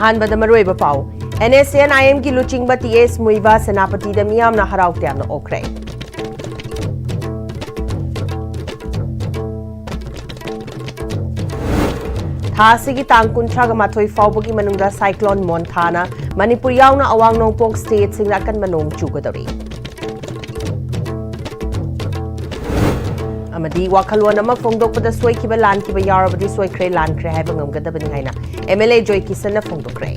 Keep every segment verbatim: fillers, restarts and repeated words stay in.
ꯑꯍꯥꯟꯕꯗ ꯃꯔꯨꯑꯣꯏꯕ ꯄꯥꯎ꯫ NSCN-IM-ꯒꯤ ꯂꯨꯆꯤꯡꯕ ꯇꯤ ꯑꯦꯁ ꯃꯨꯏꯕꯥ ꯁꯦꯅꯥꯄꯇꯤꯗ ꯃꯤꯌꯥꯝꯅ ꯍꯔꯥꯎ ꯇꯌꯥꯝꯅ ꯑꯣꯛꯈ꯭ꯔꯦ꯫ ꯊꯥ ꯑꯁꯤꯒꯤ ꯇꯥꯡ ꯀꯨꯟꯊ꯭ꯔꯥꯒ ꯃꯥꯊꯣꯏ ꯐꯥꯎꯕꯒꯤ ꯃꯅꯨꯡꯗ cyclone ꯃꯣꯟꯊꯥꯅ ꯃꯅꯤꯄꯨꯔ ꯌꯥꯎꯅ ꯑꯋꯥꯡ ꯅꯣꯡꯄꯣꯛ stateꯁꯤꯡꯗ ꯑꯀꯟꯕ ꯅꯣꯡ ꯆꯨꯒꯗꯧꯔꯤ꯫ ꯑꯃꯗꯤ ꯋꯥꯈꯜꯂꯣꯟ ꯑꯃ ꯐꯣꯡꯗꯣꯛꯄꯗ ꯁꯣꯏꯈꯤꯕ ꯂꯥꯟꯈꯤꯕ ꯌꯥꯎꯔꯕꯗꯤ ꯁꯣꯏꯈ꯭ꯔꯦ ꯂꯥꯟꯈ꯭ꯔꯦ ꯍꯥꯏꯕ ꯉꯝꯒꯗꯕꯅꯤ ꯍꯥꯏꯅ MLA ꯖꯣꯏ ꯀꯤꯁꯟꯅ ꯐꯣꯡꯗꯣꯛꯈ꯭ꯔꯦ꯫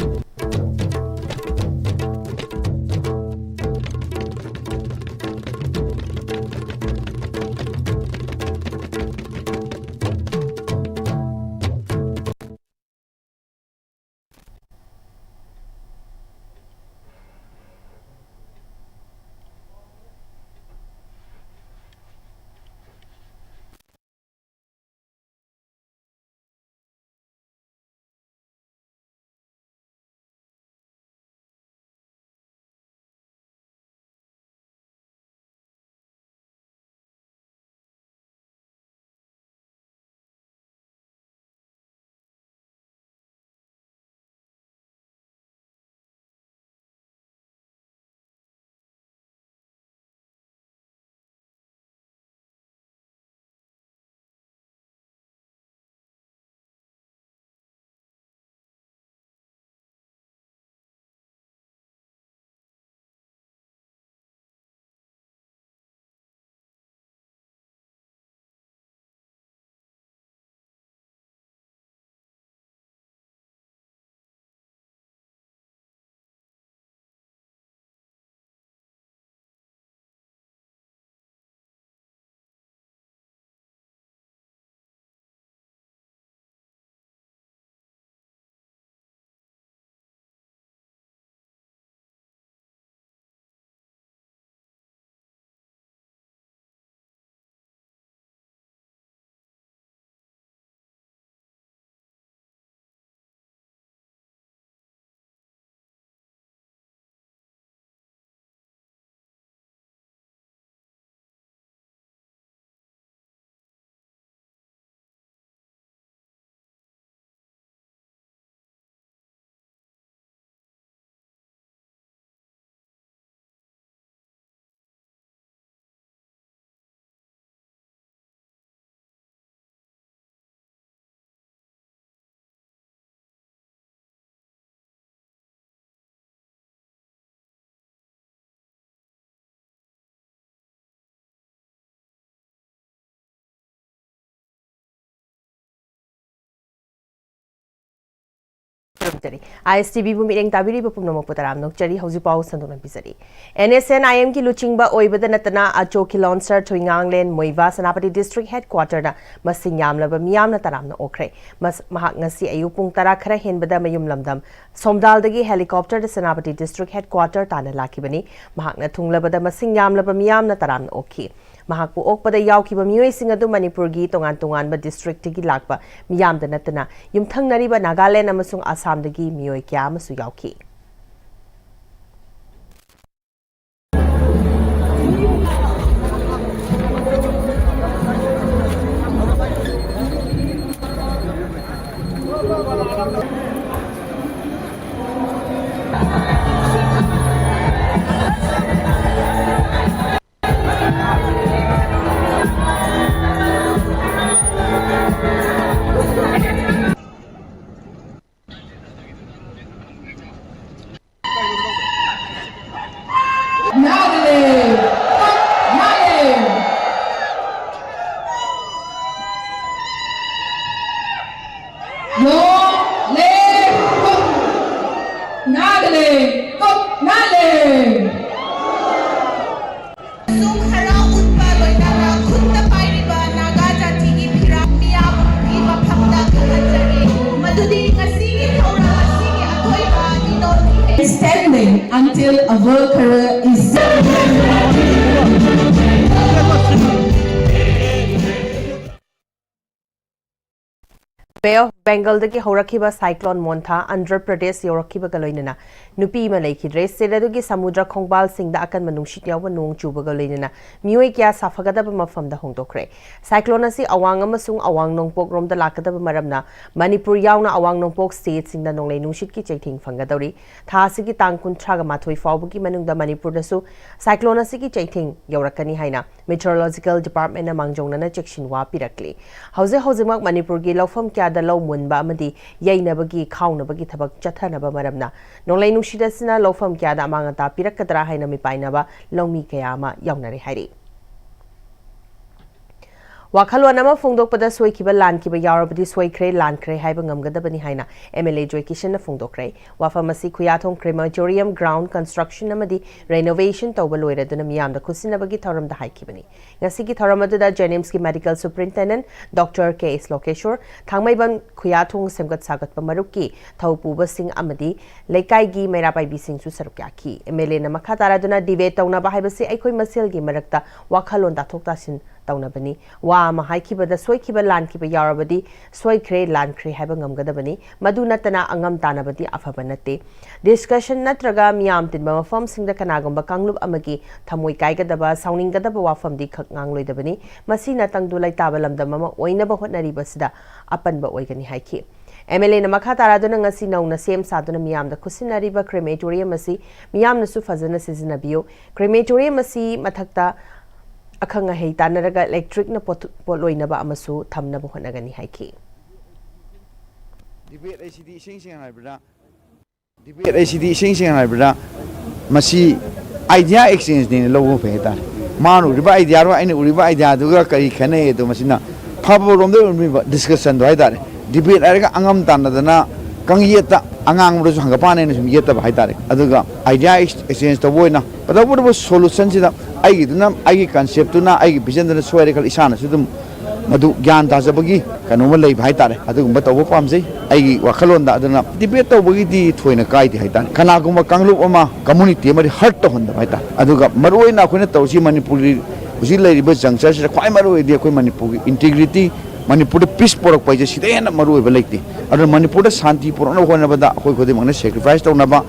ꯇꯥꯕꯤꯔꯤꯕ ꯄꯨꯝꯅꯃꯛꯄꯨ ꯇꯔꯥꯝꯅ ꯑꯣꯛꯆꯔꯤ꯫ ꯍꯧꯖꯤꯛꯐꯥꯎ ꯁꯟꯗꯣꯛꯅ ꯄꯤꯖꯔꯤ꯫ NSCN-IM-ꯒꯤ ꯂꯨꯆꯤꯡꯕ ꯑꯣꯏꯕꯗ ꯅꯠꯇꯅ ꯑꯆꯣ ꯈꯤꯂꯣꯟꯁꯔ ꯊꯣꯏꯉꯥꯡꯂꯦꯟ ꯃꯣꯏꯕꯥ ꯁꯦꯅꯥꯄꯇꯤ district headquarter-ꯗ ꯃꯁꯤꯡ ꯌꯥꯝꯂꯕ ꯃꯤꯌꯥꯝꯅ ꯇꯔꯥꯝꯅ ꯑꯣꯛꯈ꯭ꯔꯦ꯫ ꯃꯁ-, ꯃꯍꯥꯛ ꯉꯁꯤ ꯑꯌꯨꯛ ꯄꯨꯡ ꯇꯔꯥ ꯈꯔ ꯍꯦꯟꯕꯗ ꯃꯌꯨꯝ ꯂꯝꯗꯝ ꯁꯣꯝꯗꯥꯜꯗꯒꯤ helicopter-ꯗ ꯁꯦꯅꯥꯄꯇꯤ district headquarter ꯇꯥꯟꯅ ꯂꯥꯛꯈꯤꯕꯅꯤ꯫ ꯃꯍꯥꯛꯅ ꯊꯨꯡꯂꯕꯗ ꯃꯁꯤꯡ ꯌꯥꯝꯂꯕ ꯃꯤꯌꯥꯝꯅ ꯇꯔꯥꯝꯅ ꯑꯣꯛꯈꯤ꯫ ꯃꯍꯥꯛꯄꯨ ꯑꯣꯛꯄꯗ ꯌꯥꯎꯈꯤꯕ ꯃꯤꯑꯣꯏꯁꯤꯡ ꯑꯗꯨ ꯃꯅꯤꯄꯨꯔꯒꯤ ꯇꯣꯉꯥꯟ ꯇꯣꯉꯥꯟꯕ district-ꯇꯒꯤ ꯂꯥꯛꯄ ꯃꯤꯌꯥꯝꯗ ꯅꯠꯇꯅ ꯌꯨꯝꯊꯪꯅꯔꯤꯕ ꯅꯥꯒꯥꯂꯦꯟ ꯑꯃꯁꯨꯡ ꯑꯁꯥꯝꯗꯒꯤ ꯃꯤꯑꯣꯏ ꯀꯌꯥ ꯑꯃꯁꯨ ꯌꯥꯎꯈꯤ꯫ Nagale! Nagale! Long live Nagale! Nagale! ꯑꯃꯁꯨꯡ ꯍꯔꯥꯎ ꯎꯠꯄ ꯂꯣꯏꯅꯅ ꯈꯨꯠꯇ ꯄꯥꯏꯔꯤꯕ ꯅꯥꯒꯥ ꯖꯥꯇꯤꯒꯤ ꯐꯤꯔꯥꯛ ꯃꯤꯌꯥꯝꯒꯤ ꯃꯐꯝꯗ ꯀꯠꯊꯖꯔꯤ꯫ ꯃꯗꯨꯗꯤ ꯉꯁꯤꯒꯤ ꯊꯧꯔꯝ ꯑꯁꯤꯒꯤ ꯑꯊꯣꯏꯕ ꯏꯅꯣꯠꯅꯤ꯫ Standing until Avalkara is Bay of Bengal-ꯗꯒꯤ ꯍꯧꯔꯛꯈꯤꯕ cyclone ꯃꯣꯟꯊꯥ Andhra Pradesh ꯌꯧꯔꯛꯈꯤꯕꯒ ꯂꯣꯏꯅꯅ ꯅꯨꯄꯤ ꯑꯃ ꯂꯩꯈꯤꯗ꯭ꯔꯦ꯫ State ꯑꯗꯨꯒꯤ ꯁꯃꯨꯗ꯭ꯔ ꯈꯣꯡꯕꯥꯜꯁꯤꯡꯗ ꯑꯀꯟꯕ ꯅꯨꯡꯁꯤꯠ ꯌꯥꯎꯕ ꯅꯣꯡ ꯆꯨꯕꯒ ꯂꯣꯏꯅꯅ ꯃꯤꯑꯣꯏ ꯀꯌꯥ ꯁꯥꯐꯒꯗꯕ ꯃꯐꯝꯗ ꯍꯣꯡꯗꯣꯛꯈ꯭ꯔꯦ꯫ Cyclone ꯑꯁꯤ ꯑꯋꯥꯡ ꯑꯃꯁꯨꯡ ꯑꯋꯥꯡ ꯅꯣꯡꯄꯣꯛ ꯔꯣꯝꯗ ꯂꯥꯛꯀꯗꯕ ꯃꯔꯝꯅ ꯃꯅꯤꯄꯨꯔ ꯌꯥꯎꯅ ꯑꯋꯥꯡ ꯅꯣꯡꯄꯣꯛ state-ꯁꯤꯡꯗ ꯅꯣꯡꯂꯩ ꯅꯨꯡꯁꯤꯠꯀꯤ ꯆꯩꯊꯦꯡ ꯐꯪꯒꯗꯧꯔꯤ꯫ ꯊꯥ ꯑꯁꯤꯒꯤ ꯇꯥꯡ ꯀꯨꯟꯊ꯭ꯔꯥꯒ ꯃꯥꯊꯣꯏ ꯐꯥꯎꯕꯒꯤ ꯃꯅꯨꯡꯗ ꯃꯅꯤꯄꯨꯔꯗꯁꯨ cyclone ꯑꯁꯤꯒꯤ ꯆꯩꯊꯦꯡ ꯌꯧꯔꯛꯀꯅꯤ ꯍꯥꯏꯅ Meteorological Department-ꯅ ꯃꯥꯡꯖꯧꯅꯅ ꯆꯦꯛꯁꯤꯟꯋꯥ ꯄꯤꯔꯛꯂꯤ꯫ ꯍꯧꯖꯤꯛ ꯍꯧꯖꯤꯛꯃꯛ ꯃꯅꯤꯄꯨꯔꯒꯤ ꯂꯧꯐꯝ ꯀꯌꯥꯗ ꯂꯧ ꯃꯨꯟꯕ ꯑꯃꯗꯤ ꯌꯩꯅꯕꯒꯤ, ꯈꯥꯎꯅꯕꯒꯤ ꯊꯕꯛ ꯆꯠꯊꯅꯕ ꯃꯔꯝꯅ ꯅꯣꯡꯂꯩ ꯅꯨꯡꯁꯤꯠ ꯑꯁꯤꯅ ꯂꯧꯐꯝ ꯀꯌꯥꯗ ꯑꯃꯥꯡ ꯑꯇꯥ ꯄꯤꯔꯛꯀꯗ꯭ꯔꯥ ꯍꯥꯏꯅ ꯃꯤꯄꯥꯏꯅꯕ ꯂꯧꯃꯤ ꯀꯌꯥ ꯑꯃ ꯌꯥꯎꯅꯔꯦ ꯍꯥꯏꯔꯤ꯫ ꯋꯥꯈꯜꯂꯣꯟ ꯑꯃ ꯐꯣꯡꯗꯣꯛꯄꯗ ꯁꯣꯏꯈꯤꯕ ꯂꯥꯟꯈꯤꯕ ꯌꯥꯎꯔꯕꯗꯤ ꯁꯣꯏꯈ꯭ꯔꯦ ꯂꯥꯟꯈ꯭ꯔꯦ ꯍꯥꯏꯕ ꯉꯝꯒꯗꯕꯅꯤ ꯍꯥꯏꯅ MLA ꯖꯣꯏꯀꯤꯁꯟꯅ ꯐꯣꯡꯗꯣꯛꯈ꯭ꯔꯦ꯫ ꯋꯥꯐꯝ ꯑꯁꯤ ꯈꯨꯌꯥꯊꯣꯡ Crematorium ground construction ꯑꯃꯗꯤ renovation ꯇꯧꯕ ꯂꯣꯏꯔꯗꯨꯅ ꯃꯤꯌꯥꯝꯗ ꯈꯨꯠꯁꯤꯟꯅꯕꯒꯤ ꯊꯧꯔꯝꯗ ꯍꯥꯏꯈꯤꯕꯅꯤ꯫ ꯉꯁꯤꯒꯤ ꯊꯧꯔꯝ ꯑꯗꯨꯗ JNIMSꯀꯤ Medical Superintendent Doctor K S ꯂꯣꯀꯦꯁꯣꯔ, ꯊꯥꯡꯃꯩꯕꯟ ꯈꯨꯌꯥꯊꯣꯡ ꯁꯦꯝꯒꯠ ꯁꯥꯒꯠꯄ ꯃꯔꯨꯞꯀꯤ ꯊꯧ ꯄꯨꯕꯁꯤꯡ ꯑꯃꯗꯤ ꯂꯩꯀꯥꯏꯒꯤ ꯃꯩꯔꯥ ꯄꯥꯏꯕꯤꯁꯤꯡꯁꯨ ꯁꯔꯨꯛ ꯌꯥꯈꯤ꯫ MLAꯅ ꯃꯈꯥ ꯇꯥꯔꯗꯨꯅ debate ꯇꯧꯅꯕ ꯍꯥꯏꯕꯁꯤ ꯑꯩꯈꯣꯏ ꯃꯁꯦꯜꯒꯤ ꯃꯔꯛꯇ ꯋꯥꯈꯜꯂꯣꯟ ꯇꯥꯊꯣꯛ ꯇꯥꯁꯤꯟ ꯇꯧꯅꯕꯅꯤ꯫ ꯋꯥ ꯑꯃ ꯍꯥꯏꯈꯤꯕꯗ ꯁꯣꯏꯈꯤꯕ ꯂꯥꯟꯈꯤꯕ ꯌꯥꯎꯔꯕꯗꯤ ꯁꯣꯏꯈ꯭ꯔꯦ ꯂꯥꯟꯈ꯭ꯔꯦ ꯍꯥꯏꯕ ꯉꯝꯒꯗꯕꯅꯤ꯫ ꯃꯗꯨ ꯅꯠꯇꯅ ꯑꯉꯝ ꯇꯥꯟꯅꯕꯗꯤ ꯑꯐꯕ ꯅꯠꯇꯦ꯫ Discussion ꯅꯠꯇ꯭ꯔꯒ ꯃꯤꯌꯥꯝ ꯇꯤꯟꯕ ꯃꯐꯝꯁꯤꯡꯗ ꯀꯅꯥꯒꯨꯝꯕ ꯀꯥꯡꯂꯨꯞ ꯑꯃꯒꯤ ꯊꯃꯣꯏ ꯀꯥꯏꯒꯗꯕ, ꯁꯥꯎꯅꯤꯡꯒꯗꯕ ꯋꯥꯐꯝꯗꯤ ꯈꯛ ꯉꯥꯡꯂꯣꯏꯗꯕꯅꯤ꯫ ꯃꯁꯤꯅ ꯇꯪꯗꯨ ꯂꯩꯇꯥꯕ ꯂꯝꯗꯝ ꯑꯃ ꯑꯣꯏꯅꯕ ꯍꯣꯠꯅꯔꯤꯕꯁꯤꯗ ꯑꯄꯟꯕ ꯑꯣꯏꯒꯅꯤ ꯍꯥꯏꯈꯤ꯫ MLAꯅ ꯃꯈꯥ ꯇꯥꯔꯗꯨꯅ ꯉꯁꯤ ꯅꯧꯅ ꯁꯦꯝ ꯁꯥꯗꯨꯅ ꯃꯤꯌꯥꯝꯗ ꯈꯨꯠꯁꯤꯟꯅꯔꯤꯕ Crematorium ꯑꯁꯤ ꯃꯤꯌꯥꯝꯅꯁꯨ ꯐꯖꯅ ꯁꯤꯖꯤꯟꯅꯕꯤꯌꯨ꯫ Crematorium ꯑꯁꯤ ꯃꯊꯛꯇ ꯑꯈꯪ ꯑꯍꯩ ꯇꯥꯟꯅꯔꯒ electricꯅ ꯄꯣꯠ-, ꯄꯣꯠꯂꯣꯏꯅꯕ ꯑꯃꯁꯨ ꯊꯝꯅꯕ ꯍꯣꯠꯅꯒꯅꯤ ꯍꯥꯏꯈꯤ꯫ Debate ꯑꯁꯤꯗꯤ ꯏꯁꯦꯡ ꯁꯦꯡꯅ ꯍꯥꯏꯕꯗ, debate ꯑꯁꯤꯗꯤ ꯏꯁꯦꯡ ꯁꯦꯡꯅ ꯍꯥꯏꯕꯗ, ꯃꯁꯤ idea exchangeꯅꯦꯅ ꯂꯧꯕ ꯐꯩ ꯍꯥꯏꯇꯥꯔꯦ꯫ ꯃꯥꯅ ꯎꯔꯤꯕ ideaꯒ ꯑꯩꯅ ꯎꯔꯤꯕ ideaꯗꯨꯒ ꯀꯔꯤ ꯈꯦꯠꯅꯩ ꯑꯗꯣ, ꯃꯁꯤꯅ ꯐꯕꯔꯣꯝꯗ ꯑꯣꯏꯔꯝꯃꯤꯕ discussionꯗꯣ ꯍꯥꯏꯇꯥꯔꯦ꯫ Debate ꯍꯥꯏꯔꯒ ꯑꯉꯝ ꯇꯥꯟꯅꯗꯅ ꯀꯪꯌꯦꯠꯇ, ꯑꯉꯥꯡꯕꯗꯁꯨ ꯍꯪꯒꯄꯥꯟꯅꯦꯅ ꯁꯨꯝ ꯌꯦꯠꯇꯕ ꯍꯥꯏꯇꯥꯔꯦ꯫ ꯑꯗꯨꯒ idea exchange ꯇꯧꯕ ꯑꯣꯏꯅ ꯇꯧꯕꯇꯕꯨ solutionꯁꯤꯗ ꯑꯩꯒꯤꯗꯨꯅ, ꯑꯩꯒꯤ conceptꯇꯨꯅ, ꯑꯩꯒꯤ visionꯗꯨꯅ ꯁꯣꯏꯔꯦ ꯈꯜꯂ ꯏꯁꯥꯅꯁꯨ ꯑꯗꯨꯝ ꯃꯗꯨ ꯒ꯭ꯌꯥꯟ ꯇꯥꯖꯕꯒꯤ ꯀꯩꯅꯣꯝꯃ ꯂꯩꯕ ꯍꯥꯏꯇꯥꯔꯦ꯫ ꯑꯗꯨꯒꯨꯝꯕ ꯇꯧꯕ ꯄꯥꯝꯖꯩ ꯑꯩꯒꯤ ꯋꯥꯈꯜꯂꯣꯟꯗ꯫ ꯑꯗꯨꯅ debate ꯇꯧꯕꯒꯤꯗꯤ ꯊꯣꯏꯅ ꯀꯥꯏꯗꯦ ꯍꯥꯏꯇꯥꯔꯦ꯫ ꯀꯅꯥꯒꯨꯝꯕ ꯀꯥꯡꯂꯨꯞ ꯑꯃ, community ꯑꯃꯗꯤ hurt ꯇꯧꯍꯟꯗꯕ ꯍꯥꯏꯇꯥꯔꯦ꯫ ꯑꯗꯨꯒ ꯃꯔꯨꯑꯣꯏꯅ ꯑꯩꯈꯣꯏꯅ ꯇꯧꯔꯤꯁꯤ ꯃꯅꯤꯄꯨꯔꯒꯤ ꯍꯧꯖꯤꯛ ꯂꯩꯔꯤꯕ junctureꯁꯤꯗ ꯈ꯭ꯋꯥꯏ ꯃꯔꯨꯑꯣꯏꯗꯤ ꯑꯩꯈꯣꯏ ꯃꯅꯤꯄꯨꯔꯒꯤ integrity, ꯃꯅꯤꯄꯨꯔꯗ peace ꯄꯨꯔꯛꯄ ꯍꯥꯏꯁꯦ ꯁꯤꯗꯩ ꯍꯦꯟꯅ ꯃꯔꯨꯑꯣꯏꯕ ꯂꯩꯇꯦ꯫ ꯑꯗꯨꯅ ꯃꯅꯤꯄꯨꯔꯗ ꯁꯥꯟꯇꯤ ꯄꯨꯔꯛꯅꯕ ꯍꯣꯠꯅꯕꯗ ꯑꯩꯈꯣꯏ ꯈꯨꯗꯤꯡꯃꯛꯅ sacrifice ꯇꯧꯅꯕ,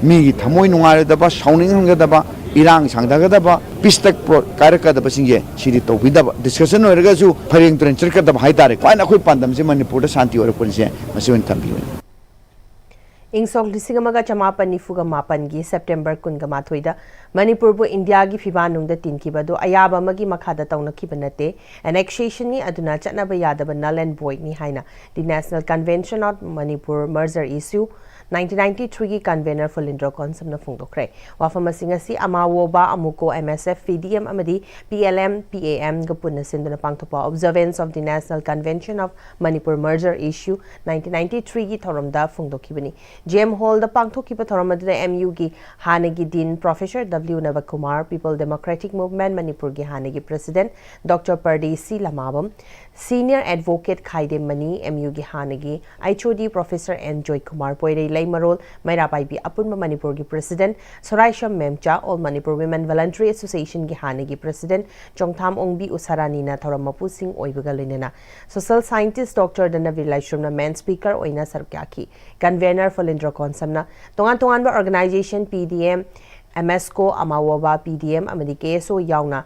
ꯃꯤꯒꯤ ꯊꯃꯣꯏ ꯅꯨꯡꯉꯥꯏꯔꯣꯏꯗꯕ, ꯁꯥꯎꯅꯤꯡꯍꯟꯒꯗꯕ, ꯏꯔꯥꯡ ꯁꯥꯡꯊꯒꯗꯕ, peace ꯇ ꯄꯨꯔꯛ-, ꯀꯥꯏꯔꯛꯀꯗꯕꯁꯤꯡꯁꯦ ꯁꯤꯗꯤ ꯇꯧꯕꯤꯗꯕ꯫ Discussion ꯑꯣꯏꯔꯒꯁꯨ ꯐꯩꯔꯦꯡ ꯇꯨꯔꯦꯡ ꯆꯠꯀꯗꯕ ꯍꯥꯏꯇꯥꯔꯦ꯫ ꯈ꯭ꯋꯥꯏꯅ ꯑꯩꯈꯣꯏ ꯄꯥꯟꯗꯝꯁꯦ ꯃꯅꯤꯄꯨꯔꯗ ꯁꯥꯟꯇꯤ ꯑꯣꯏꯔꯛꯄꯁꯦ ꯃꯁꯤ ꯑꯣꯏꯅ ꯊꯝꯕꯤꯕꯅꯤ꯫ ꯏꯪ ꯁꯣꯛ ꯂꯤꯁꯤꯡ ꯑꯃꯒ ꯆꯃꯥꯄꯟ ꯅꯤꯐꯨꯒ ꯃꯥꯄꯟꯒꯤ September ꯀꯨꯟꯃꯥꯊꯣꯏꯗ ꯃꯅꯤꯄꯨꯔꯕꯨ ꯏꯟꯗꯤꯌꯥꯒꯤ ꯐꯤꯕꯥꯟꯅꯨꯡꯗ ꯇꯤꯟꯈꯤꯕ ꯑꯗꯨ ꯑꯌꯥꯕ ꯑꯃꯒꯤ ꯃꯈꯥꯗ ꯇꯧꯅꯈꯤꯕ ꯅꯠꯇꯦ, annexationꯅꯤ, ꯑꯗꯨꯅ ꯆꯠꯅꯕ ꯌꯥꯗꯕ null and voidꯅꯤ ꯍꯥꯏꯅ The National Convention on Manipur Merger Issue nineteen ninety ꯊ꯭ꯔꯤꯒꯤ ꯀꯟꯚꯦꯅꯔ ꯐꯨꯂꯤꯟꯗ꯭ꯔꯣ ꯀꯣꯟꯁꯝꯅ ꯐꯣꯡꯗꯣꯛꯈ꯭ꯔꯦ꯫ ꯋꯥꯐꯝ ꯑꯁꯤꯡ ꯑꯁꯤ ꯑꯃꯥꯋꯣꯕꯥ, ꯑꯃꯨꯀꯣ, ꯑꯦꯝ ꯑꯦꯁ ꯑꯦꯐ, ꯄꯤ ꯗꯤ ꯑꯦꯝ ꯑꯃꯗꯤ ꯄꯤ ꯑꯦꯜ ꯑꯦꯝ, ꯄꯤ ꯑꯦ ꯑꯦꯝꯒ ꯄꯨꯟꯅ ꯁꯤꯟꯗꯨꯅ ꯄꯥꯡꯊꯣꯛꯄ Observance of the National Convention of Manipur Merger Issue nineteen ninety ꯊ꯭ꯔꯤꯒꯤ ꯊꯧꯔꯝꯗ ꯐꯣꯡꯗꯣꯛꯈꯤꯕꯅꯤ꯫ ꯖꯦ ꯑꯦꯝ ꯍꯣꯜꯗ ꯄꯥꯡꯊꯣꯛꯈꯤꯕ ꯊꯧꯔꯝ ꯑꯗꯨꯗ ꯑꯦꯝ ꯌꯨꯒꯤ ꯍꯥꯟꯅꯒꯤ dean professor W Nabakumar, people democratic movement ꯃꯅꯤꯄꯨꯔꯒꯤ ꯍꯥꯟꯅꯒꯤ president doctor Pardeshi Lamabam, senior advocate Khaidem Mani, M ꯌꯨꯒꯤ ꯍꯥꯟꯅꯒꯤ H O D professor N Joykumar, Poirei Leimarol Meira Paibi ꯑꯄꯨꯟꯕ ꯃꯅꯤꯄꯨꯔꯒꯤ president Soraisam Memcha, all Manipur women voluntary ꯑꯦꯁꯣꯁꯤꯌꯦꯁꯟꯒꯤ ꯍꯥꯟꯅꯒꯤ ꯄ꯭ꯔꯦꯁꯤꯗꯦꯟꯠ ꯆꯣꯡꯊꯥꯝ ꯑꯣꯡꯕꯤ ꯎꯁꯥꯔꯥꯅꯤꯅ ꯊꯧꯔꯝ ꯃꯄꯨꯁꯤꯡ ꯑꯣꯏꯕꯒ ꯂꯣꯏꯅꯅ ꯁꯣꯁꯤꯌꯦꯜ ꯁꯥꯏꯟꯇꯤꯁ꯭ꯠ ꯗꯣꯛꯇꯔ ꯙꯅꯕꯤꯔ ꯂꯥꯏꯁ꯭ꯔꯝꯅ ꯃꯦꯟ ꯁ꯭ꯄꯤꯀꯔ ꯑꯣꯏꯅ ꯁꯔꯨꯛ ꯌꯥꯈꯤ꯫ ꯀꯟꯚꯦꯅꯔ ꯐꯨꯂꯤꯟꯗ꯭ꯔꯣ ꯀꯣꯟꯁꯝꯅ ꯇꯣꯉꯥꯟ ꯇꯣꯉꯥꯟꯕ ꯑꯣꯔꯒꯅꯥꯏꯖꯦꯁꯟ, ꯄꯤ ꯗꯤ ꯑꯦꯝ, ꯑꯦꯝ ꯑꯦꯁ ꯀꯣ, ꯑꯃꯥꯋꯣꯕꯥ, ꯄꯤ ꯗꯤ ꯑꯦꯝ ꯑꯃꯗꯤ ꯀꯦ ꯑꯦꯁ ꯑꯣ ꯌꯥꯎꯅ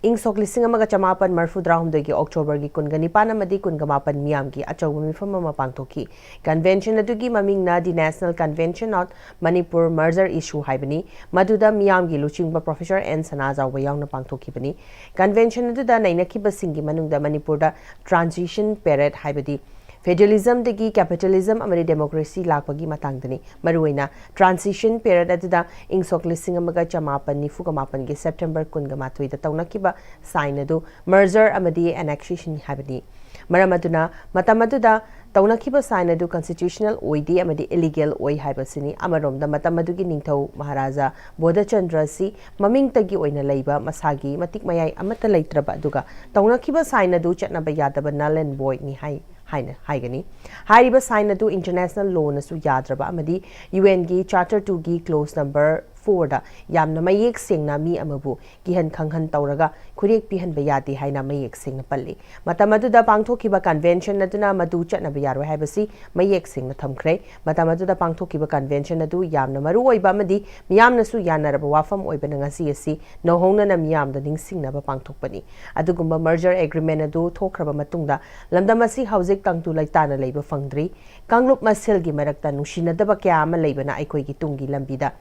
ꯏꯪ ꯁꯣꯛ ꯂꯤꯁꯤꯡ ꯑꯃꯒ ꯆꯃꯥꯄꯟ ꯃꯔꯐꯨ ꯇꯔꯥꯍꯨꯝꯗꯣꯏꯒꯤ ꯑꯣꯛꯇꯣꯕꯔꯒꯤ ꯀꯨꯟꯒ ꯅꯤꯄꯥꯟ ꯑꯃꯗꯤ ꯀꯨꯟꯒ ꯃꯥꯄꯟ ꯃꯤꯌꯥꯝꯒꯤ ꯑꯆꯧꯕ ꯃꯤꯐꯝ ꯑꯃ ꯄꯥꯡꯊꯣꯛꯈꯤ꯫ ꯀꯟꯚꯦꯟꯁꯟ ꯑꯗꯨꯒꯤ ꯃꯃꯤꯡꯅ The National Convention on Manipur Merger Issue ꯍꯥꯏꯕꯅꯤ꯫ ꯃꯗꯨꯗ ꯃꯤꯌꯥꯝꯒꯤ ꯂꯨꯆꯤꯡꯕ ꯄ꯭ꯔꯣꯐꯦꯁꯔ ꯑꯦꯟ ꯁꯅꯥꯖꯥꯎꯕ ꯌꯥꯎꯅ ꯄꯥꯡꯊꯣꯛꯈꯤꯕꯅꯤ꯫ ꯀꯟꯚꯦꯟꯁꯟ ꯑꯗꯨꯗ ꯅꯩꯅꯈꯤꯕꯁꯤꯡꯒꯤ ꯃꯅꯨꯡꯗ ꯃꯅꯤꯄꯨꯔꯗ ꯇ꯭ꯔꯥꯟꯖꯤꯁꯟ ꯄꯦꯔꯦꯗ, ꯍꯥꯏꯕꯗꯤ ꯐꯦꯗꯔꯦꯂꯤꯖꯝꯗꯒꯤ ꯀꯦꯄꯤꯇꯦꯂꯤꯖꯝ ꯑꯃꯗꯤ ꯗꯦꯃꯣꯀ꯭ꯔꯦꯁꯤ ꯂꯥꯛꯄꯒꯤ ꯃꯇꯥꯡꯗꯅꯤ꯫ ꯃꯔꯨꯑꯣꯏꯅ ꯇ꯭ꯔꯥꯟꯖꯤꯁꯟ ꯄꯦꯔꯦꯗ ꯑꯗꯨꯗ ꯏꯪ ꯁꯣꯛ ꯂꯤꯁꯤꯡ ꯑꯃꯒ ꯆꯃꯥꯄꯟ ꯅꯤꯐꯨꯒ ꯃꯥꯄꯟꯒꯤ ꯁꯦꯞꯇꯦꯝꯕꯔ ꯀꯨꯟꯒ ꯃꯥꯊꯣꯏꯗ ꯇꯧꯅꯈꯤꯕ ꯁꯥꯏꯟ ꯑꯗꯨ ꯃꯔꯖꯔ ꯑꯃꯗꯤ ꯑꯦꯅꯦꯛꯁꯦꯁꯟ ꯍꯥꯏꯕꯅꯤ꯫ ꯃꯔꯝ ꯑꯗꯨꯅ ꯃꯇꯝ ꯑꯗꯨꯗ ꯇꯧꯅꯈꯤꯕ ꯁꯥꯏꯟ ꯑꯗꯨ ꯀꯟꯁꯇꯤꯇ꯭ꯌꯨꯁꯅꯦꯜ ꯑꯣꯏꯗꯦ ꯑꯃꯗꯤ ꯏꯂꯤꯒꯦꯜ ꯑꯣꯏ ꯍꯥꯏꯕꯁꯤꯅꯤ꯫ ꯑꯃꯔꯣꯝꯗ ꯃꯇꯝ ꯑꯗꯨꯒꯤ ꯅꯤꯡꯊꯧ ꯃꯍꯥꯔꯥꯖꯥ ꯕꯣꯙꯆꯟꯗ꯭ꯔ ꯑꯁꯤ ꯃꯃꯤꯡꯇꯒꯤ ꯑꯣꯏꯅ ꯂꯩꯕ, ꯃꯁꯥꯒꯤ ꯃꯇꯤꯛ ꯃꯌꯥꯏ ꯑꯃꯠꯇ ꯂꯩꯇ꯭ꯔꯕ, ꯑꯗꯨꯒ ꯇꯧꯅꯈꯤꯕ ꯁꯥꯏꯟ ꯑꯗꯨ ꯆꯠꯅꯕ ꯌꯥꯗꯕ null and void ꯅꯤ ꯍꯥꯏ ꯍꯥꯏꯅ ꯍꯥꯏꯒꯅꯤ꯫ ꯍꯥꯏꯔꯤꯕ ꯁꯥꯏꯟ ꯑꯗꯨ ꯏꯟꯇꯔꯅꯦꯁꯅꯦꯜ ꯂꯣꯅꯁꯨ ꯌꯥꯗ꯭ꯔꯕ ꯑꯃꯗꯤ ꯌꯨ ꯑꯦꯟꯒꯤ ꯆꯥꯔꯇꯔ ꯇꯨꯒꯤ ꯀ꯭ꯂꯣꯖ ꯅꯝꯕꯔ ꯐꯣꯔꯗ ꯌꯥꯝꯅ ꯃꯌꯦꯛ ꯁꯦꯡꯅ ꯃꯤ ꯑꯃꯕꯨ ꯀꯤꯍꯟ ꯈꯪꯍꯟ ꯇꯧꯔꯒ ꯈꯨꯔꯦꯛ ꯄꯤꯍꯟꯕ ꯌꯥꯗꯦ ꯍꯥꯏꯅ ꯃꯌꯦꯛ ꯁꯦꯡꯅ ꯄꯜꯂꯤ꯫ ꯃꯇꯝ ꯑꯗꯨꯗ ꯄꯥꯡꯊꯣꯛꯈꯤꯕ ꯀꯟꯚꯦꯟꯁꯟ ꯑꯗꯨꯅ ꯃꯗꯨ ꯆꯠꯅꯕ ꯌꯥꯔꯣꯏ ꯍꯥꯏꯕꯁꯤ ꯃꯌꯦꯛ ꯁꯦꯡꯅ ꯊꯝꯈ꯭ꯔꯦ꯫ ꯃꯇꯝ ꯑꯗꯨꯗ ꯄꯥꯡꯊꯣꯛꯈꯤꯕ ꯀꯟꯚꯦꯟꯁꯟ ꯑꯗꯨ ꯌꯥꯝꯅ ꯃꯔꯨ ꯑꯣꯏꯕ ꯑꯃꯗꯤ ꯃꯤꯌꯥꯝꯅꯁꯨ ꯌꯥꯅꯔꯕ ꯋꯥꯐꯝ ꯑꯣꯏꯕꯅ ꯉꯁꯤ ꯑꯁꯤ ꯅꯧꯍꯧꯅꯅ ꯃꯤꯌꯥꯝꯗ ꯅꯤꯡꯁꯤꯡꯅꯕ ꯄꯥꯡꯊꯣꯛꯄꯅꯤ꯫ ꯑꯗꯨꯒꯨꯝꯕ ꯃꯔꯖꯔ ꯑꯦꯒ꯭ꯔꯤꯃꯦꯟ ꯑꯗꯨ ꯊꯣꯛꯈ꯭ꯔꯕ ꯃꯇꯨꯡꯗ ꯂꯝꯗꯝ ꯑꯁꯤ ꯍꯧꯖꯤꯛ ꯇꯪꯗꯨ ꯂꯩꯇꯥꯅ ꯂꯩꯕ ꯐꯪꯗ꯭ꯔꯤ꯫ ꯀꯥꯡꯂꯨꯞ ꯃꯁꯦꯜꯒꯤ ꯃꯔꯛꯇ ꯅꯨꯡꯁꯤꯅꯗꯕ ꯀꯌꯥ ꯑꯃ ꯂꯩꯕꯅ ꯑꯩꯈꯣꯏꯒꯤ ꯇꯨꯡꯒꯤ ꯂꯝꯕꯤꯗ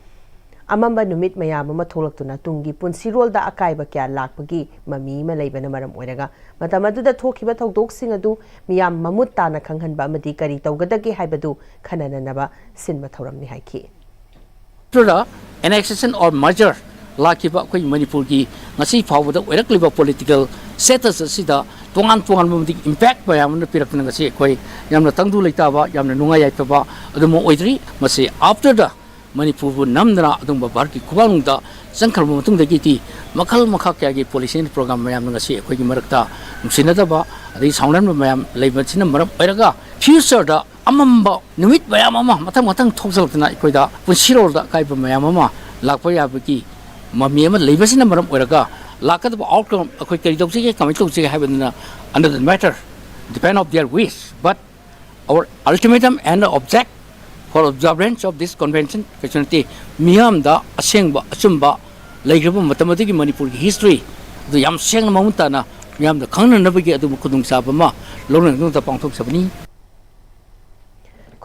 ꯑꯃꯝꯕ ꯅꯨꯃꯤꯠ ꯃꯌꯥꯝ ꯑꯃ ꯊꯣꯛꯂꯛꯇꯨꯅ ꯇꯨꯡꯒꯤ ꯄꯨꯟꯁꯤꯔꯣꯜꯗ ꯑꯀꯥꯏꯕ ꯀꯌꯥ ꯂꯥꯛꯄꯒꯤ ꯃꯃꯤ ꯑꯃ ꯂꯩꯕꯅ ꯃꯔꯝ ꯑꯣꯏꯔꯒ, ꯃꯇꯝ ꯑꯗꯨꯗ ꯊꯣꯛꯈꯤꯕ ꯊꯧꯗꯣꯛꯁꯤꯡ ꯑꯗꯨ ꯃꯤꯌꯥꯝ ꯃꯃꯨꯠ ꯇꯥꯅ ꯈꯪꯍꯟꯕ ꯑꯃꯗꯤ ꯀꯔꯤ ꯇꯧꯒꯗꯒꯦ ꯍꯥꯏꯕꯗꯨ ꯈꯟꯅꯅꯅꯕ ꯁꯤꯟꯕ ꯊꯧꯔꯝꯅꯤ ꯍꯥꯏꯈꯤ꯫ ꯅꯠꯇ꯭ꯔꯒ annexation or merger ꯂꯥꯛꯈꯤꯕ ꯑꯩꯈꯣꯏ ꯃꯅꯤꯄꯨꯔꯒꯤ ꯉꯁꯤ ꯐꯥꯎꯕꯗ ꯑꯣꯏꯔꯛꯂꯤꯕ political status ꯑꯁꯤꯗ ꯇꯣꯉꯥꯟ ꯇꯣꯉꯥꯟꯕ ꯑꯃꯗꯤ impact ꯃꯌꯥꯝ ꯑꯃ ꯄꯤꯔꯛꯇꯨꯅ ꯉꯁꯤ ꯑꯩꯈꯣꯏ ꯌꯥꯝꯅ ꯇꯪꯗꯨ ꯂꯩꯇꯥꯕ, ꯌꯥꯝꯅ ꯅꯨꯡꯉꯥꯏ ꯌꯥꯏꯐꯕ ꯑꯗꯨꯃꯛ ꯑꯣꯏꯗ꯭ꯔꯤ꯫ ꯃꯁꯤ after the ꯃꯅꯤꯄꯨꯔꯕꯨ ꯅꯝꯗꯅ ꯑꯗꯨꯒꯨꯝꯕ ꯚꯥꯔꯠꯀꯤ ꯈꯨꯕꯥꯛꯅꯨꯡꯗ ꯆꯪꯈ꯭ꯔꯕ ꯃꯇꯨꯡꯗꯒꯤꯗꯤ ꯃꯈꯜ ꯃꯈꯥ ꯀꯌꯥꯒꯤ policy and program ꯃꯌꯥꯝꯅ ꯉꯁꯤ ꯑꯩꯈꯣꯏꯒꯤ ꯃꯔꯛꯇ ꯅꯨꯡꯁꯤꯅꯗꯕ ꯑꯗꯒꯤ ꯁꯥꯎꯅꯍꯟꯕ ꯃꯌꯥꯝ ꯂꯩꯕꯁꯤꯅ ꯃꯔꯝ ꯑꯣꯏꯔꯒ future ꯗ ꯑꯃꯝꯕ ꯅꯨꯃꯤꯠ ꯃꯌꯥꯝ ꯑꯃ ꯃꯊꯪ ꯃꯊꯪ ꯊꯣꯛꯆꯜꯂꯛꯇꯨꯅ ꯑꯩꯈꯣꯏꯗ ꯄꯨꯟꯁꯤꯔꯣꯜꯗ ꯑꯀꯥꯏꯕ ꯃꯌꯥꯝ ꯑꯃ ꯂꯥꯛꯄ ꯌꯥꯕꯒꯤ ꯃꯃꯤ ꯑꯃ ꯂꯩꯕꯁꯤꯅ ꯃꯔꯝ ꯑꯣꯏꯔꯒ ꯂꯥꯛꯀꯗꯕ outcome ꯑꯩꯈꯣꯏ ꯀꯔꯤ ꯇꯧꯁꯤꯒꯦ, ꯀꯃꯥꯏꯅ ꯇꯧꯁꯤꯒꯦ ꯍꯥꯏꯕꯗꯨꯅ another matter, depend of their wish, but our ultimatum and object for observance of this convention ꯀꯩꯁꯨ ꯅꯠꯇꯦ꯫ ꯃꯤꯌꯥꯝꯗ ꯑꯁꯦꯡꯕ ꯑꯆꯨꯝꯕ ꯂꯩꯈ꯭ꯔꯕ ꯃꯇꯝ ꯑꯗꯨꯒꯤ ꯃꯅꯤꯄꯨꯔꯒꯤ history ꯑꯗꯨ ꯌꯥꯝ ꯁꯦꯡꯅ ꯃꯃꯨꯠ ꯇꯥꯅ ꯃꯤꯌꯥꯝꯗ ꯈꯪꯅꯅꯕꯒꯤ ꯑꯗꯨꯒꯨꯝꯕ ꯈꯨꯗꯣꯡꯆꯥꯕ ꯑꯃ ꯂꯧꯅꯅꯕ ꯄꯥꯡꯊꯣꯛꯆꯕꯅꯤ꯫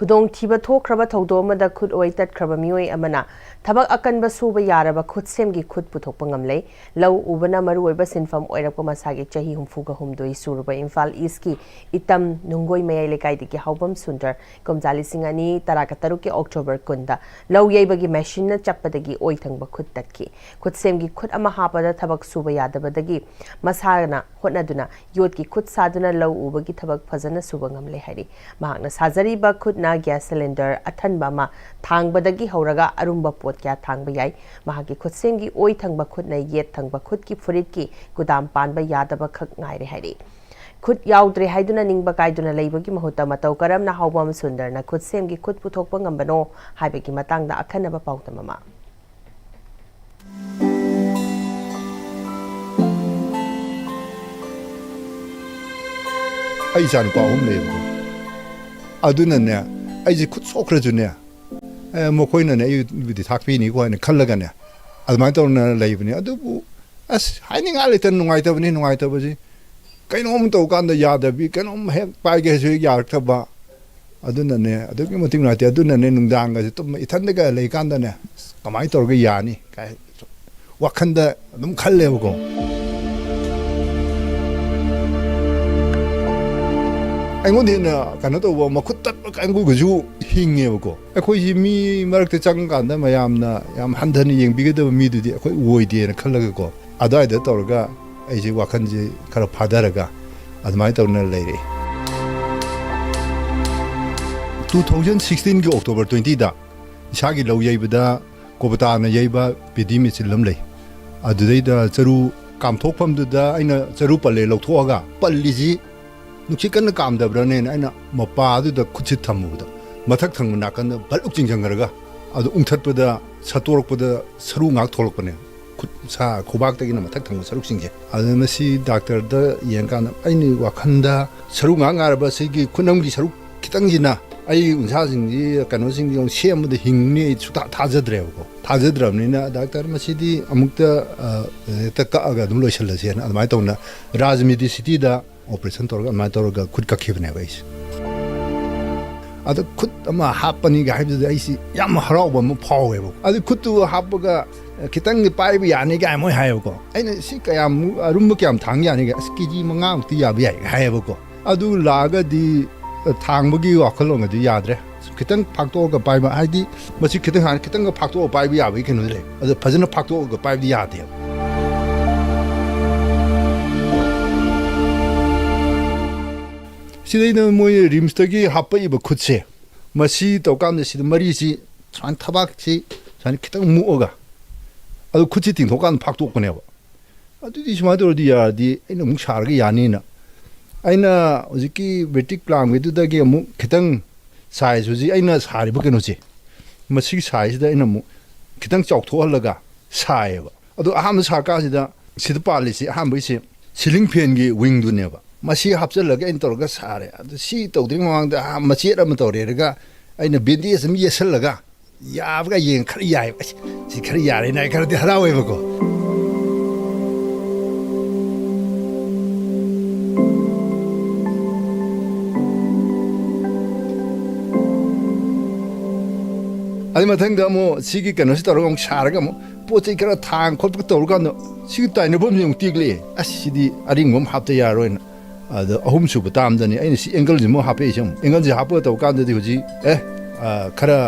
ꯈꯨꯗꯣꯡꯊꯤꯕ ꯊꯣꯛꯈ꯭ꯔꯕ ꯊꯧꯗꯣꯛ ꯑꯃꯗ ꯈꯨꯠ ꯑꯣꯏ ꯇꯠꯈ꯭ꯔꯕ ꯃꯤꯑꯣꯏ ꯑꯃꯅ ꯊꯕꯛ ꯑꯀꯟꯕ ꯁꯨꯕ ꯌꯥꯔꯕ ꯈꯨꯠꯁꯦꯝꯒꯤ ꯈꯨꯠ ꯄꯨꯊꯣꯛꯄ ꯉꯝꯂꯦ꯫ ꯂꯧ ꯎꯕꯅ ꯃꯔꯨꯑꯣꯏꯕ ꯁꯤꯟꯐꯝ ꯑꯣꯏꯔꯛꯄ ꯃꯁꯥꯒꯤ ꯆꯍꯤ ꯍꯨꯝꯐꯨꯒ ꯍꯨꯝꯗꯣꯏ ꯁꯨꯔꯕ ꯏꯝꯐꯥꯜ ꯏꯁꯀꯤ ꯏꯇꯝ ꯅꯨꯡꯒꯣꯏ ꯃꯌꯥꯏ ꯂꯩꯀꯥꯏꯗꯒꯤ ꯍꯥꯎꯕꯝ ꯁꯨꯟꯗꯔ ꯀꯨꯝꯖꯥ ꯂꯤꯁꯤꯡ ꯑꯅꯤ ꯇꯔꯥꯒ ꯇꯔꯨꯛꯀꯤ ꯑꯣꯛꯇꯣꯕꯔ ꯀꯨꯟꯗ ꯂꯧ ꯌꯩꯕꯒꯤ ꯃꯦꯁꯤꯟꯅ ꯆꯞꯄꯗꯒꯤ ꯑꯣꯏ ꯊꯪꯕ ꯈꯨꯠ ꯇꯠꯈꯤ꯫ ꯈꯨꯠꯁꯦꯝꯒꯤ ꯈꯨꯠ ꯑꯃ ꯍꯥꯞꯄꯗ ꯊꯕꯛ ꯁꯨꯕ ꯌꯥꯗꯕꯗꯒꯤ ꯃꯁꯥꯅ ꯍꯣꯠꯅꯗꯨꯅ ꯌꯣꯠꯀꯤ ꯈꯨꯠ ꯁꯥꯗꯨꯅ ꯂꯧ ꯎꯕꯒꯤ ꯊꯕꯛ ꯐꯖꯅ ꯁꯨꯕ ꯉꯝꯂꯦ ꯍꯥꯏꯔꯤ꯫ ꯃꯍꯥꯛꯅ ꯁꯥꯖꯔꯤꯕ ꯈꯨꯠꯅ ꯒ꯭ꯌꯥꯁ ꯁꯤꯂꯤꯟꯗꯔ ꯑꯊꯟꯕ ꯑꯃ ꯊꯥꯡꯕꯗꯒꯤ ꯍꯧꯔꯒ ꯑꯔꯨꯝꯕ ꯄꯣꯠ ꯀꯌꯥ ꯊꯥꯡꯕ ꯌꯥꯏ꯫ ꯃꯍꯥꯛꯀꯤ ꯈꯨꯠꯁꯦꯝꯒꯤ ꯑꯣꯏ ꯊꯪꯕ ꯈꯨꯠꯅ ꯌꯦꯠ ꯊꯪꯕ ꯈꯨꯠꯀꯤ ꯐꯨꯔꯤꯠꯀꯤ ꯀꯨꯗꯥꯝ ꯄꯥꯟꯕ ꯌꯥꯗꯕ ꯈꯛ ꯉꯥꯏꯔꯦ ꯍꯥꯏꯔꯤ꯫ ꯈꯨꯠ ꯌꯥꯎꯗ꯭ꯔꯦ ꯍꯥꯏꯗꯨꯅ ꯅꯤꯡꯕ ꯀꯥꯏꯗꯨꯅ ꯂꯩꯕꯒꯤ ꯃꯍꯨꯠꯇ ꯃꯇꯧ ꯀꯔꯝꯅ ꯍꯥꯎꯕꯝ ꯁꯨꯟꯗꯔꯅ ꯈꯨꯠꯁꯦꯝꯒꯤ ꯈꯨꯠ ꯄꯨꯊꯣꯛꯄ ꯉꯝꯕꯅꯣ ꯍꯥꯏꯕꯒꯤ ꯃꯇꯥꯡꯗ ꯑꯈꯟꯅꯕ ꯄꯥꯎꯗꯝ ꯑꯃ꯫ ꯑꯩ ꯏꯆꯥ ꯅꯨꯄꯥ ꯑꯍꯨꯝ ꯂꯩꯌꯦꯕꯀꯣ꯫ ꯑꯗꯨꯅꯅꯦ, ꯑꯩꯁꯦ ꯈꯨꯠ ꯁꯣꯛꯈ꯭ꯔꯁꯨꯅꯦ, ꯑꯦ, ꯃꯈꯣꯏꯅꯅꯦ ꯑꯩꯕꯨꯗꯤ ꯊꯥꯛꯄꯤꯅꯤꯀꯣ ꯍꯥꯏꯅ ꯈꯜꯂꯒꯅꯦ, ꯑꯗꯨꯃꯥꯏꯅ ꯇꯧꯅ ꯂꯩꯕꯅꯤ꯫ ꯑꯗꯨꯕꯨ ꯑꯁ, ꯍꯥꯏꯅꯤꯡꯉꯥꯏ ꯂꯩꯇꯅ ꯅꯨꯡꯉꯥꯏꯇꯕꯅꯤ, ꯅꯨꯡꯉꯥꯏꯇꯕꯁꯤ꯫ ꯀꯩꯅꯣꯝ ꯇꯧꯀꯥꯟꯗ ꯌꯥꯗꯕꯤ, ꯀꯩꯅꯣꯝ ꯍꯦꯛ ꯄꯥꯏꯒꯦ ꯍꯥꯏꯁꯨ ꯍꯦꯛ ꯌꯥꯔꯛꯇꯕ꯫ ꯑꯗꯨꯅꯅꯦ, ꯑꯗꯨꯛꯀꯤ ꯃꯇꯤꯛ ꯅꯨꯡꯉꯥꯏꯇꯦ꯫ ꯑꯗꯨꯅꯅꯦ, ꯅꯨꯡꯗꯥꯡꯒꯁꯦ ꯇꯨꯝꯕ, ꯏꯊꯟꯗꯒ ꯂꯩꯀꯥꯟꯗꯅꯦ, ꯀꯃꯥꯏꯅ ꯇꯧꯔꯒ ꯌꯥꯅꯤ ꯀꯥꯏ ꯋꯥꯈꯟꯗ ꯑꯗꯨꯝ ꯈꯜꯂꯦꯕꯀꯣ꯫ ꯑꯩꯉꯣꯟꯗ ꯍꯦꯟꯅ ꯀꯩꯅꯣ ꯇꯧꯕ, ꯃꯈꯨꯠ ꯇꯠꯄ ꯀꯥꯡꯕꯨꯒꯁꯨ ꯍꯤꯡꯉꯦꯕꯀꯣ꯫ ꯑꯩꯈꯣꯏꯁꯤ ꯃꯤ ꯃꯔꯛꯇ ꯆꯪꯉꯀꯥꯟꯗ ꯃꯌꯥꯝꯅ ꯌꯥꯝ ꯍꯟꯊꯅ ꯌꯦꯡꯕꯤꯒꯗꯕ ꯃꯤꯗꯨꯗꯤ ꯑꯩꯈꯣꯏ ꯑꯣꯏꯗꯦꯅ ꯈꯜꯂꯒꯀꯣ, ꯑꯗꯨꯋꯥꯏꯗ ꯇꯧꯔꯒ ꯑꯩꯁꯦ ꯋꯥꯈꯜꯁꯦ ꯈꯔ ꯐꯥꯊꯔꯒ ꯑꯗꯨꯃꯥꯏꯅ ꯇꯧꯅ ꯂꯩꯔꯛꯑꯦ꯫ Two thousand sixteen ꯒꯤ October twenty ꯗ ꯏꯁꯥꯒꯤ ꯂꯧ ꯌꯩꯕꯗ ꯀꯣꯕꯇꯥꯅ ꯌꯩꯕ ꯄꯦꯗꯤ ꯃꯦꯆꯤꯟ ꯑꯃ ꯂꯩ꯫ ꯑꯗꯨꯗꯩꯗ ꯆꯔꯨ ꯀꯥꯝꯊꯣꯛꯐꯝꯗꯨꯗ ꯑꯩꯅ ꯆꯔꯨ ꯄꯜꯂꯦ ꯂꯧꯊꯣꯛꯑꯒ, ꯄꯜꯂꯤꯁꯤ ꯅꯨꯡꯁꯤꯠ ꯀꯟꯅ ꯀꯥꯝꯗꯕ꯭ꯔꯥꯅꯦꯅ ꯑꯩꯅ ꯃꯄꯥꯗꯨꯗ ꯈꯨꯠꯁꯤ ꯊꯝꯃꯨꯕꯗ, ꯃꯊꯛ ꯊꯪꯕ ꯅꯥꯀꯟꯗ ꯚꯠ ꯂꯨꯛ ꯆꯤꯡꯁꯤꯟꯈ꯭ꯔꯒ, ꯑꯗꯨ ꯎꯪꯊꯠꯄꯗ ꯁꯠꯇꯣꯔꯛꯄꯗ ꯁꯔꯨ ꯉꯥꯛ ꯊꯣꯛꯂꯛꯄꯅꯦ꯫ ꯈꯨꯠ ꯁꯥ ꯈꯨꯕꯥꯛꯇꯒꯤꯅ ꯃꯊꯛ ꯊꯪꯕ ꯁꯔꯨꯛꯁꯤꯡꯁꯦ꯫ ꯑꯗꯨꯅ ꯃꯁꯤ ꯗꯥꯛꯇꯔꯗ ꯌꯦꯡꯀꯥꯟꯗ ꯑꯩꯅ ꯋꯥꯈꯜꯗ ꯁꯔꯨ ꯉꯥꯛ ꯉꯥꯏꯔꯕ ꯁꯤꯒꯤ ꯈꯨꯅꯝꯒꯤ ꯁꯔꯨꯛ ꯈꯤꯇꯪꯁꯤꯅ ꯑꯩ ꯎꯟꯁꯥꯁꯤꯡꯁꯤ, ꯀꯩꯅꯣꯁꯤꯡꯁꯤ ꯑꯃꯨꯛ ꯁꯦꯝꯕꯗ ꯍꯤꯡꯅꯤ ꯑꯩ ꯁꯨꯡꯊꯥ ꯊꯥꯖꯗ꯭ꯔꯦꯕꯀꯣ꯫ ꯊꯥꯖꯗ꯭ꯔꯕꯅꯤꯅ ꯗꯥꯛꯇꯔ ꯃꯁꯤꯗꯤ ꯑꯃꯨꯛꯇ, ꯑ, ꯍꯦꯛꯇ ꯀꯛꯑꯒ ꯑꯗꯨꯝ ꯂꯣꯏꯁꯤꯜꯂꯁꯦꯅ ꯑꯗꯨꯃꯥꯏꯅ ꯇꯧꯅ ꯔꯥꯖ ꯃꯦꯗꯤꯁꯤꯇꯤꯗ operation ꯇꯧꯔꯒ ꯑꯗꯨꯃꯥꯏꯅ ꯇꯧꯔꯒ ꯈꯨꯠ ꯀꯛꯈꯤꯕꯅꯦꯕ ꯑꯩꯁꯦ꯫ ꯑꯗ ꯈꯨꯠ ꯑꯃ ꯍꯥꯞꯄꯅꯤꯒ ꯍꯥꯏꯕꯗꯨꯗ ꯑꯩꯁꯤ ꯌꯥꯝ ꯍꯔꯥꯎꯕ ꯑꯃ ꯐꯥꯎꯋꯦꯕ꯫ ꯑꯗꯨ ꯈꯨꯠꯇꯨ ꯍꯥꯞꯄꯒ ꯈꯤꯇꯪꯗꯤ ꯄꯥꯏꯕ ꯌꯥꯅꯤ ꯀꯥꯏ ꯃꯣꯏ ꯍꯥꯏꯌꯦꯕꯀꯣ꯫ ꯑꯩꯅ ꯁꯤ ꯀꯌꯥꯝ ꯑꯔꯨꯝꯕ ꯀꯌꯥꯝ ꯊꯥꯡ ꯌꯥꯅꯤꯒ, "ꯑꯁ, ꯀꯦ ꯖꯤ ꯃꯉꯥꯃꯨꯛꯇꯤ ꯌꯥꯕ ꯌꯥꯏ" ꯍꯥꯏꯌꯦꯕꯀꯣ꯫ ꯑꯗꯨ ꯂꯥꯛꯑꯒꯗꯤ ꯊꯥꯡꯕꯒꯤ ꯋꯥꯈꯜꯂꯣꯟꯒꯗꯤ ꯌꯥꯗ꯭ꯔꯦ꯫ ꯈꯤꯇꯪ ꯐꯥꯛꯇꯣꯛꯑꯒ ꯄꯥꯏꯕ, ꯍꯥꯏꯗꯤ ꯃꯁꯤ ꯈꯤꯇꯪ ꯍꯥꯟꯅ ꯈꯤꯇꯪꯒ ꯐꯥꯛꯇꯣꯛꯑ ꯄꯥꯏꯕ ꯌꯥꯕꯒꯤ ꯀꯩꯅꯣꯗꯤ ꯂꯩ, ꯑꯗꯣ ꯐꯖꯅ ꯐꯥꯛꯇꯣꯛꯑꯒ ꯄꯥꯏꯕꯗꯤ ꯌꯥꯗꯦꯕ꯫ ꯁꯤꯗꯩꯗ ꯃꯣꯏ ꯔꯤꯝꯁꯇꯒꯤ ꯍꯥꯞꯄꯛꯏꯕ ꯈꯨꯠꯁꯦ, ꯃꯁꯤ ꯇꯧꯀꯥꯟꯗ ꯁꯤꯗ ꯃꯔꯤꯁꯤ ꯁꯨꯃꯥꯏꯅ, ꯊꯕꯥꯛꯁꯤ ꯁꯨꯃꯥꯏꯅ ꯈꯤꯇꯪ ꯃꯨꯛꯑꯒ, ꯑꯗꯨ ꯈꯨꯠꯁꯤ ꯇꯤꯡꯊꯣꯛꯀꯥꯟꯗ ꯐꯥꯛꯇꯣꯛꯄꯅꯦꯕ꯫ ꯑꯗꯨꯗꯤ ꯁꯨꯃꯥꯏꯅ ꯇꯧꯔꯗꯤ ꯌꯥꯔꯗꯤ ꯑꯩꯅ ꯑꯃꯨꯛ ꯁꯥꯔꯒ ꯌꯥꯅꯤꯅ, ꯑꯩꯅ ꯍꯧꯖꯤꯛꯀꯤ ꯕꯦꯇꯤꯛ ꯄ꯭ꯂꯥꯝꯒꯤꯗꯨꯗꯒꯤ ꯑꯃꯨꯛ ꯈꯤꯇꯪ ꯁꯥꯏꯖ, ꯍꯧꯖꯤꯛ ꯑꯩꯅ ꯁꯥꯔꯤꯕ ꯀꯩꯅꯣꯁꯦ, ꯃꯁꯤꯒꯤ ꯁꯥꯏꯖꯁꯤꯗ ꯑꯩꯅ ꯑꯃꯨꯛ ꯈꯤꯇꯪ ꯆꯥꯎꯊꯣꯛꯍꯜꯂꯒ ꯁꯥꯏꯌꯦꯕ꯫ ꯑꯗꯣ ꯑꯍꯥꯟꯕ ꯁꯥꯔꯀꯥꯟꯁꯤꯗ ꯁꯤꯗ ꯄꯥꯜꯂꯤꯁꯤ, ꯑꯍꯥꯟꯕꯒꯤꯁꯦ ꯁꯤꯂꯤꯡ ꯐꯦꯟꯒꯤ ꯋꯤꯡꯗꯨꯅꯦꯕ꯫ ꯃꯁꯤ ꯍꯥꯞꯆꯤꯜꯂꯒ ꯑꯩꯅ ꯇꯧꯔꯒ ꯁꯥꯔꯦ꯫ ꯑꯗꯨ ꯁꯤ ꯇꯧꯗ꯭ꯔꯤꯉꯩ ꯃꯃꯥꯡꯗ ꯑꯍꯥꯟꯕ ꯃꯆꯦꯠ ꯑꯃ ꯇꯧꯔꯦꯔꯒ ꯑꯩꯅ ꯕꯦꯟꯗꯦꯖ ꯑꯃ ꯌꯦꯠꯁꯜꯂꯒ ꯌꯥꯕꯒ ꯌꯦꯡ ꯈꯔ ꯌꯥꯏꯕ꯫ "ꯑꯁ, ꯁꯤ ꯈꯔ ꯌꯥꯔꯦꯅ" ꯑꯩ ꯈꯔꯗꯤ ꯍꯔꯥꯎꯋꯦꯕꯀꯣ꯫ ꯑꯗꯩ ꯃꯊꯪꯗ ꯑꯃꯨꯛ ꯁꯤꯒꯤ ꯀꯩꯅꯣꯁꯤ ꯇꯧꯔꯒ ꯑꯃꯨꯛ ꯁꯥꯔꯒ ꯑꯃꯨꯛ ꯄꯣꯠ ꯆꯩ ꯈꯔ ꯊꯥꯡ ꯈꯣꯠꯄ ꯇꯧꯔꯀꯥꯟꯗ ꯁꯤꯒꯤ ꯇꯥꯏꯅꯐꯝꯁꯤ ꯑꯃꯨꯛ ꯇꯦꯛꯂꯛꯑꯦ꯫ ꯑꯁ, ꯁꯤꯗꯤ ꯑꯔꯤꯡꯕ ꯑꯃ ꯍꯥꯞꯇ ꯌꯥꯔꯣꯏꯅ꯫ ꯑꯗꯣ ꯑꯍꯨꯝꯁꯨꯕ ꯇꯥꯝꯗꯅꯤ ꯑꯩꯅ ꯁꯤ ꯑꯦꯡꯒꯜꯁꯤ ꯑꯃꯨꯛ ꯍꯥꯞꯄꯛꯏꯁꯦ꯫ ꯑꯃꯨꯛ ꯑꯦꯡꯒꯜꯁꯤ ꯍꯥꯞꯄꯒ ꯇꯧꯕ ꯀꯥꯟꯗꯗꯤ ꯍꯧꯖꯤꯛ, ꯑꯦ, ꯑ, ꯈꯔ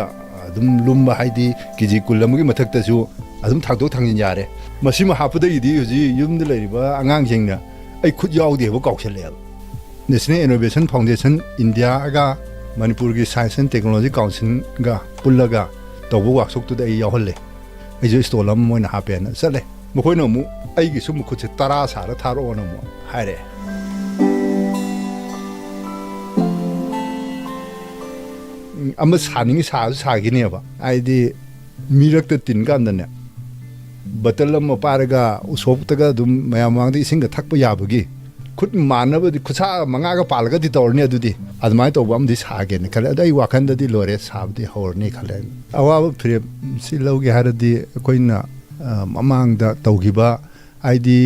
ꯑꯗꯨꯝ ꯂꯨꯝꯕ, ꯍꯥꯏꯗꯤ ꯀꯦ ꯖꯤ ꯀꯨꯟ ꯑꯃꯒꯤ ꯃꯊꯛꯇꯁꯨ ꯑꯗꯨꯝ ꯊꯥꯡꯗꯣꯛ ꯊꯥꯡꯖꯤꯟ ꯌꯥꯔꯦ꯫ ꯃꯁꯤꯃ ꯍꯥꯞꯄꯗꯒꯤꯗꯤ ꯍꯧꯖꯤꯛ ꯌꯨꯝꯗ ꯂꯩꯔꯤꯕ ꯑꯉꯥꯡꯁꯤꯡꯅ ꯑꯩ ꯈꯨꯠ ꯌꯥꯎꯗꯦꯕ ꯀꯥꯎꯁꯜꯂꯛꯑꯦꯕ꯫ National Innovation Foundation India-ꯒ ꯃꯅꯤꯄꯨꯔꯒꯤ Science and Technology Council-ꯒ ꯄꯨꯜꯂꯒ ꯇꯧꯕ workshop-ꯇꯨꯗ ꯑꯩ ꯌꯥꯎꯍꯜꯂꯦ꯫ ꯑꯩꯁꯨ stall ꯑꯃ ꯃꯣꯏꯅ ꯍꯥꯞꯄꯦꯅ ꯆꯠꯂꯦ꯫ ꯃꯈꯣꯏꯅ ꯑꯃꯨꯛ ꯑꯩꯒꯤꯁꯨ ꯃꯈꯨꯠꯁꯦ ꯇꯔꯥ ꯁꯥꯔ ꯊꯥꯔꯛꯑꯣꯅ ꯑꯃꯨꯛ ꯍꯥꯏꯔꯛꯑꯦ꯫ ꯎꯝ, ꯑꯃ ꯁꯥꯅꯤꯡꯉꯤ, ꯁꯥꯁꯨ ꯁꯥꯈꯤꯅꯦꯕ꯫ ꯍꯥꯏꯗꯤ ꯃꯤꯔꯛꯇ ꯇꯤꯟ ꯀꯥꯟꯗꯅꯦ, ꯕꯇꯜ ꯑꯃ ꯄꯥꯏꯔꯒ ꯎꯁꯣꯞꯇꯒ ꯑꯗꯨꯝ ꯃꯌꯥꯝ ꯃꯃꯥꯡꯗ ꯏꯁꯤꯡꯒ ꯊꯛꯄ ꯌꯥꯕꯒꯤ ꯈꯨꯠ ꯃꯥꯟꯅꯕꯗꯤ, ꯈꯨꯠꯁꯥ ꯃꯉꯥꯒ ꯄꯥꯜꯂꯒꯗꯤ ꯇꯧꯔꯅꯤ꯫ ꯑꯗꯨꯗꯤ ꯑꯗꯨꯃꯥꯏꯅ ꯇꯧꯕ ꯑꯃꯗꯤ ꯁꯥꯒꯦꯅ ꯈꯜꯂꯦ꯫ ꯑꯗꯣ ꯑꯩ ꯋꯥꯈꯜꯗꯗꯤ ꯂꯣꯏꯔꯦ, ꯁꯥꯕꯗꯤ ꯍꯧꯔꯅꯤ ꯈꯜꯂꯦ꯫ ꯑꯋꯥꯕ ꯐꯤꯔꯦꯞ ꯁꯤ ꯂꯧꯒꯦ ꯍꯥꯏꯔꯗꯤ ꯑꯩꯈꯣꯏꯅ, ꯑ, ꯃꯃꯥꯡꯗ ꯇꯧꯈꯤꯕ, ꯍꯥꯏꯗꯤ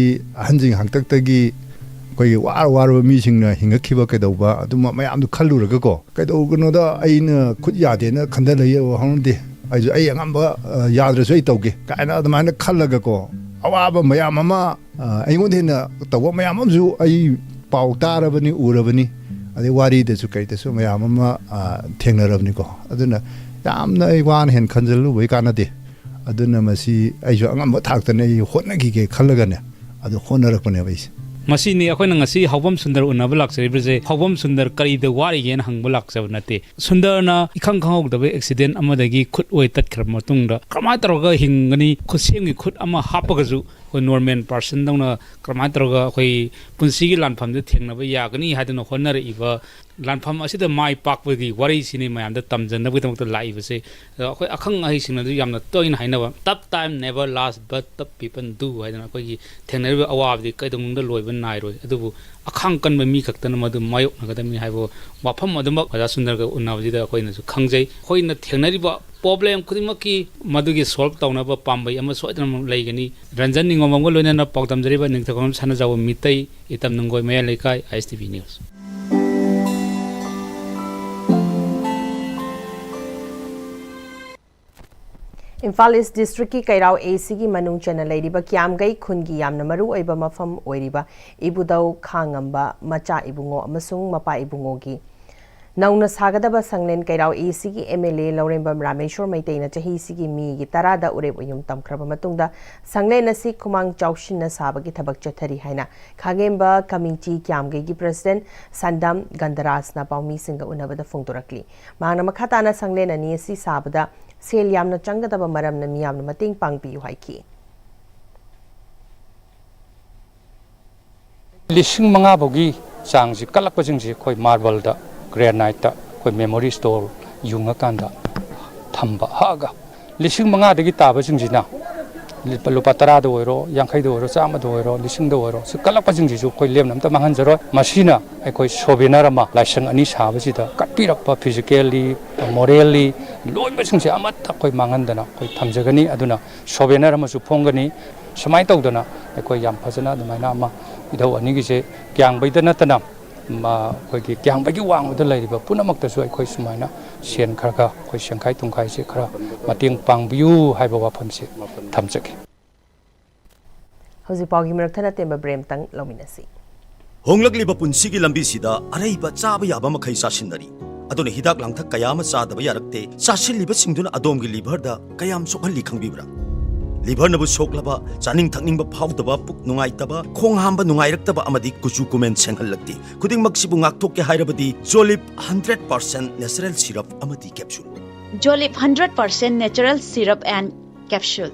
ꯑꯍꯟꯁꯤꯡ ꯍꯥꯛꯇꯛꯇꯒꯤ ꯑꯩꯈꯣꯏꯒꯤ ꯋꯥꯔ ꯋꯥꯔꯕ ꯃꯤꯁꯤꯡꯅ ꯍꯤꯡꯉꯛꯈꯤꯕ ꯀꯩꯗꯧꯕ ꯑꯗꯨꯝꯕ ꯃꯌꯥꯝꯗꯣ ꯈꯜꯂꯨꯔꯒꯀꯣ, ꯀꯩꯗꯧꯒꯅꯣꯗ ꯑꯩꯅ ꯈꯨꯠ ꯌꯥꯗꯦꯅ ꯈꯟꯗ ꯂꯩꯌꯦ, ꯍꯧꯅꯗꯦ꯫ ꯑꯩꯁꯨ ꯑꯩ ꯑꯉꯝꯕ, ꯑ, ꯌꯥꯗ꯭ꯔꯁꯨ ꯑꯩ ꯇꯧꯒꯦ ꯀꯥꯏꯅ ꯑꯗꯨꯃꯥꯏꯅ ꯈꯜꯂꯒꯀꯣ, ꯑꯋꯥꯕ ꯃꯌꯥꯝ ꯑꯃ, ꯑ, ꯑꯩꯉꯣꯟꯗ ꯍꯦꯟꯅ ꯇꯧꯕ ꯃꯌꯥꯝ ꯑꯃꯁꯨ ꯑꯩ ꯄꯥꯎ ꯇꯥꯔꯕꯅꯤ, ꯎꯔꯕꯅꯤ, ꯑꯗꯩ ꯋꯥꯔꯤꯗꯁꯨ ꯀꯩꯗꯁꯨ ꯃꯌꯥꯝ ꯑꯃ, ꯑ, ꯊꯦꯡꯅꯔꯕꯅꯤꯀꯣ꯫ ꯑꯗꯨꯅ ꯌꯥꯝꯅ ꯑꯩ ꯋꯥꯅ ꯍꯦꯟꯅ ꯈꯟꯖꯜꯂꯨꯕꯩ ꯀꯥꯟꯅꯗꯦ꯫ ꯑꯗꯨꯅ ꯃꯁꯤ ꯑꯩꯁꯨ ꯑꯉꯝꯕ ꯊꯥꯛꯇꯅ ꯑꯩ ꯍꯣꯠꯅꯈꯤꯒꯦ ꯈꯜꯂꯒꯅꯦ, ꯑꯗꯨ ꯍꯣꯠꯅꯔꯛꯄꯅꯦꯕ ꯑꯩꯁꯦ꯫ ꯃꯁꯤꯅꯤ ꯑꯩꯈꯣꯏꯅ ꯉꯁꯤ ꯍꯥꯎꯕꯝ ꯁꯨꯟꯗꯔ ꯎꯅꯕ ꯂꯥꯛꯆꯔꯤꯕꯁꯦ꯫ ꯍꯥꯎꯕꯝ ꯁꯨꯟꯗꯔ ꯀꯔꯤꯗ ꯋꯥꯔꯤꯒꯦꯅ ꯍꯪꯕ ꯂꯥꯛꯆꯕ ꯅꯠꯇꯦ꯫ ꯁꯨꯟꯗꯔꯅ ꯏꯈꯪ ꯈꯪꯍꯧꯗꯕ accident ꯑꯃꯗꯒꯤ ꯈꯨꯠ ꯑꯣꯏ ꯇꯠꯈ꯭ꯔꯕ ꯃꯇꯨꯡꯗ ꯀꯔꯝꯍꯥꯏꯅ ꯇꯧꯔꯒ ꯍꯤꯡꯒꯅꯤ? ꯈꯨꯠꯁꯦꯝꯒꯤ ꯈꯨꯠ ꯑꯃ ꯍꯥꯞꯄꯒꯁꯨ ꯑꯩꯈꯣꯏ normal person ꯗꯧꯅ ꯀꯔꯝꯍꯥꯏꯅ ꯇꯧꯔꯒ ꯑꯩꯈꯣꯏ ꯄꯨꯟꯁꯤꯒꯤ ꯂꯥꯟꯐꯝꯗ ꯊꯦꯡꯅꯕ ꯌꯥꯒꯅꯤ ꯍꯥꯏꯗꯨꯅ ꯍꯣꯠꯅꯔꯛꯏꯕ ꯂꯥꯟꯐꯝ ꯑꯁꯤꯗ ꯃꯥꯏ ꯄꯥꯛꯄꯒꯤ ꯋꯥꯔꯤꯁꯤꯅꯤ ꯃꯌꯥꯝꯗ ꯇꯝꯖꯅꯕꯒꯤꯗꯃꯛꯇ ꯂꯥꯛꯏꯕꯁꯦ꯫ ꯑꯗꯣ ꯑꯩꯈꯣꯏ ꯑꯈꯪ ꯑꯍꯩꯁꯤꯡꯅꯁꯨ ꯌꯥꯝꯅ ꯇꯣꯏꯅ ꯍꯥꯏꯅꯕ, "Tough time never last, but tough people do" ꯍꯥꯏꯗꯅ ꯑꯩꯈꯣꯏꯒꯤ ꯊꯦꯡꯅꯔꯤꯕ ꯑꯋꯥꯕꯗꯤ ꯀꯩꯗꯧꯅꯨꯡꯗ ꯂꯣꯏꯕ ꯅꯥꯏꯔꯣꯏ, ꯑꯗꯨꯕꯨ ꯑꯈꯥꯡ ꯀꯟꯕ ꯃꯤ ꯈꯛꯇꯅ ꯃꯗꯨ ꯃꯥꯌꯣꯛꯅꯒꯗꯕꯅꯤ ꯍꯥꯏꯕ ꯋꯥꯐꯝ ꯑꯗꯨꯃꯛ ꯑꯣꯖꯥ ꯁꯨꯟꯗꯔꯒ ꯎꯅꯕꯁꯤꯗ ꯑꯩꯈꯣꯏꯅꯁꯨ ꯈꯪꯖꯩ꯫ ꯑꯩꯈꯣꯏꯅ ꯊꯦꯡꯅꯔꯤꯕ problem ꯈꯨꯗꯤꯡꯃꯛꯀꯤ ꯃꯗꯨꯒꯤ solve ꯇꯧꯅꯕ ꯄꯥꯝꯕꯩ ꯑꯃ ꯁꯣꯏꯗꯅꯃꯛ ꯂꯩꯒꯅꯤ꯫ ꯔꯟꯖꯟ ꯅꯤꯉꯣꯝꯕꯝꯒ ꯂꯣꯏꯅꯅ ꯄꯥꯎꯗꯝꯖꯔꯤꯕ ꯅꯤꯡꯊꯧꯈꯣꯡꯕꯝ ꯁꯅꯥꯖꯥꯎꯕ ꯃꯤꯇꯩ, ꯏꯇꯝ ꯅꯨꯡꯒꯣꯏ, ꯃꯌꯥꯏ ꯂꯩꯀꯥꯏ, I S T V News꯫ Imphal ꯏꯁ ꯗꯤꯁꯇ꯭ꯔꯤꯛꯀꯤ ꯀꯩꯔꯥꯎ ꯑꯦ ꯁꯤꯒꯤ ꯃꯅꯨꯡ ꯆꯟꯅ ꯂꯩꯔꯤꯕ ꯀꯤꯌꯥꯝꯒꯩ ꯈꯨꯟꯒꯤ ꯌꯥꯝꯅ ꯃꯔꯨ ꯑꯣꯏꯕ ꯃꯐꯝ ꯑꯣꯏꯔꯤꯕ ꯏꯕꯨꯙꯧ ꯈꯥꯉꯝꯕ ꯃꯆꯥ ꯏꯕꯨꯡꯉꯣ ꯑꯃꯁꯨꯡ ꯃꯄꯥ ꯏꯕꯨꯡꯉꯣꯒꯤ ꯅꯧꯅ ꯁꯥꯒꯗꯕ ꯁꯪꯂꯦꯟ ꯀꯩꯔꯥꯎ ꯑꯦ ꯁꯤꯒꯤ ꯑꯦꯝ ꯑꯦꯜ ꯑꯦ ꯂꯧꯔꯦꯝꯕꯝ ꯔꯥꯃꯦꯁꯣꯔ ꯃꯩꯇꯩꯅ ꯆꯍꯤꯁꯤꯒꯤ ꯃꯤꯒꯤ ꯇꯔꯥꯗ ꯎꯔꯦꯞ ꯎꯌꯨꯝ ꯇꯝꯈ꯭ꯔꯕ ꯃꯇꯨꯡꯗ ꯁꯪꯂꯦꯟ ꯑꯁꯤ ꯈꯨꯃꯥꯡ ꯆꯥꯎꯁꯤꯟꯅ ꯁꯥꯕꯒꯤ ꯊꯕꯛ ꯆꯠꯊꯔꯤ ꯍꯥꯏꯅ ꯈꯥꯉꯦꯝꯕ ꯀꯃꯤꯇꯤ ꯀꯤꯌꯥꯝꯒꯩꯒꯤ ꯄ꯭ꯔꯁꯤꯗꯦꯟ ꯁꯟꯗꯥꯝ ꯒꯟꯙꯔꯥꯖꯅ ꯄꯥꯎꯃꯤꯁꯤꯡꯒ ꯎꯅꯕꯗ ꯐꯣꯡꯗꯣꯔꯛꯂꯤ꯫ ꯃꯍꯥꯛꯅ ꯃꯈꯥ ꯇꯥꯅ ꯁꯪꯂꯦꯟ ꯑꯅꯤ ꯑꯁꯤ ꯁꯥꯕꯗ ꯁꯦꯜ ꯌꯥꯝꯅ ꯆꯪꯒꯗꯕ ꯃꯔꯝꯅ ꯃꯤꯌꯥꯝꯅ ꯃꯇꯦꯡ ꯄꯥꯡꯕꯤꯌꯨ ꯍꯥꯏꯈꯤ꯫ ꯂꯤꯁꯤꯡ ꯃꯉꯥ ꯐꯥꯎꯒꯤ ꯆꯥꯡꯁꯤ ꯀꯠꯂꯛꯄꯁꯤꯡꯁꯤ ꯑꯩꯈꯣꯏ ꯃꯥꯔꯕꯜꯗ, ꯒ꯭ꯔꯦꯅꯥꯏꯠꯇ ꯑꯩꯈꯣꯏ ꯃꯦꯃꯣꯔꯤ ꯁ꯭ꯇꯣꯜ ꯌꯨꯡꯉꯀꯥꯟꯗ ꯊꯝꯕ, ꯍꯛꯑꯒ ꯂꯤꯁꯤꯡ ꯃꯉꯥꯗꯒꯤ ꯇꯥꯕꯁꯤꯡꯁꯤꯅ ꯂꯨꯄꯥ, ꯂꯨꯄꯥ ꯇꯔꯥꯗ ꯑꯣꯏꯔꯣ, ꯌꯥꯡꯈꯩꯗ ꯑꯣꯏꯔꯣ, ꯆꯥꯝꯃꯗ ꯑꯣꯏꯔꯣ, ꯂꯤꯁꯤꯡꯗ ꯑꯣꯏꯔꯣ, ꯁꯤ ꯀꯠꯂꯛꯄꯁꯤꯡꯁꯤꯁꯨ ꯑꯩꯈꯣꯏ ꯂꯦꯝꯅ ꯑꯝꯇ ꯃꯥꯡꯍꯟꯖꯔꯣꯏ꯫ ꯃꯁꯤꯅ ꯑꯩꯈꯣꯏ ꯁꯣꯚꯦꯅꯔ ꯑꯃ ꯂꯥꯏꯁꯪ ꯑꯅꯤ ꯁꯥꯕꯁꯤꯗ ꯀꯠꯄꯤꯔꯛꯄ physically, morally ꯂꯣꯏꯕꯁꯤꯡꯁꯦ ꯑꯃꯠꯇ ꯑꯩꯈꯣꯏ ꯃꯥꯡꯍꯟꯗꯅ ꯑꯩꯈꯣꯏ ꯊꯝꯖꯒꯅꯤ꯫ ꯑꯗꯨꯅ ꯁꯣꯚꯦꯅꯔ ꯑꯃꯁꯨ ꯐꯣꯡꯒꯅꯤ꯫ ꯁꯨꯃꯥꯏꯅ ꯇꯧꯗꯅ ꯑꯩꯈꯣꯏ ꯌꯥꯝ ꯐꯖꯅ ꯑꯗꯨꯃꯥꯏꯅ ꯑꯃ ꯏꯙꯧ ꯑꯅꯤꯒꯤꯁꯦ ꯀꯤꯌꯥꯝꯕꯩꯗ ꯅꯠꯇꯅ, ꯃ-, ꯑꯩꯈꯣꯏꯒꯤ ꯀꯤꯌꯥꯝꯕꯩꯒꯤ ꯋꯥꯡꯃꯗ ꯂꯩꯔꯤꯕ ꯄꯨꯝꯅꯃꯛꯇꯁꯨ ꯑꯩꯈꯣꯏ ꯁꯨꯃꯥꯏꯅ ꯁꯦꯟ ꯈꯔ ꯈꯔ ꯑꯩꯈꯣꯏ ꯁꯦꯡꯈꯥꯏ ꯇꯨꯡꯈꯥꯏꯁꯦ ꯈꯔ ꯃꯇꯦꯡ ꯄꯥꯡꯕꯤꯌꯨ ꯍꯥꯏꯕ ꯋꯥꯐꯝꯁꯦ ꯊꯝꯖꯒꯦ꯫ ꯍꯧꯖꯤꯛ ꯄꯥꯎꯒꯤ ꯃꯔꯛ ꯊꯠꯅ ꯇꯦꯟꯕ ꯕ꯭ꯔꯦꯛ ꯑꯃꯇꯪ ꯂꯧꯃꯤꯟꯅꯁꯤ꯫ ꯍꯣꯡꯂꯛꯂꯤꯕ ꯄꯨꯟꯁꯤꯒꯤ ꯂꯝꯕꯤꯁꯤꯗ ꯑꯔꯩꯕ ꯆꯥꯕ ꯌꯥꯕ ꯃꯈꯩ ꯆꯥꯁꯤꯟꯅꯔꯤ꯫ ꯑꯗꯨꯅ ꯍꯤꯗꯥꯛ ꯂꯥꯡꯊꯛ ꯀꯌꯥ ꯑꯃ ꯆꯥꯗꯕ ꯌꯥꯔꯛꯇꯦ꯫ ꯆꯥꯁꯤꯜꯂꯤꯕꯁꯤꯡꯗꯨꯅ ꯑꯗꯣꯝꯒꯤ ꯂꯤꯚꯔꯗ ꯀꯌꯥꯝ ꯁꯣꯛꯍꯜꯂꯤ ꯈꯪꯕꯤꯕ꯭ꯔꯥ? ꯂꯤꯚꯔꯅꯕꯨ ꯁꯣꯛꯂꯕ, ꯆꯥꯅꯤꯡ ꯊꯛꯅꯤꯡꯕ ꯐꯥꯎꯗꯕ, ꯄꯨꯛ ꯅꯨꯡꯉꯥꯏꯇꯕ, ꯈꯣꯡ ꯍꯥꯝꯕ ꯅꯨꯡꯉꯥꯏꯔꯛꯇꯕ ꯑꯃꯗꯤ ꯀꯨꯆꯨ ꯀꯨꯃꯦꯟ ꯁꯦꯡꯍꯜꯂꯛꯇꯦ꯫ ꯈꯨꯗꯤꯡꯃꯛꯁꯤꯕꯨ ꯉꯥꯛꯊꯣꯛꯀꯦ ꯍꯥꯏꯔꯕꯗꯤ ꯖꯣꯂꯤꯞ ꯍꯟꯗ꯭ꯔꯦꯠ ꯄꯥꯔꯁꯦꯟ ꯅꯦꯆꯔꯦꯜ ꯁꯤꯔꯞ ꯑꯃꯗꯤ capsule. Jolip hundred percent natural syrup and capsule.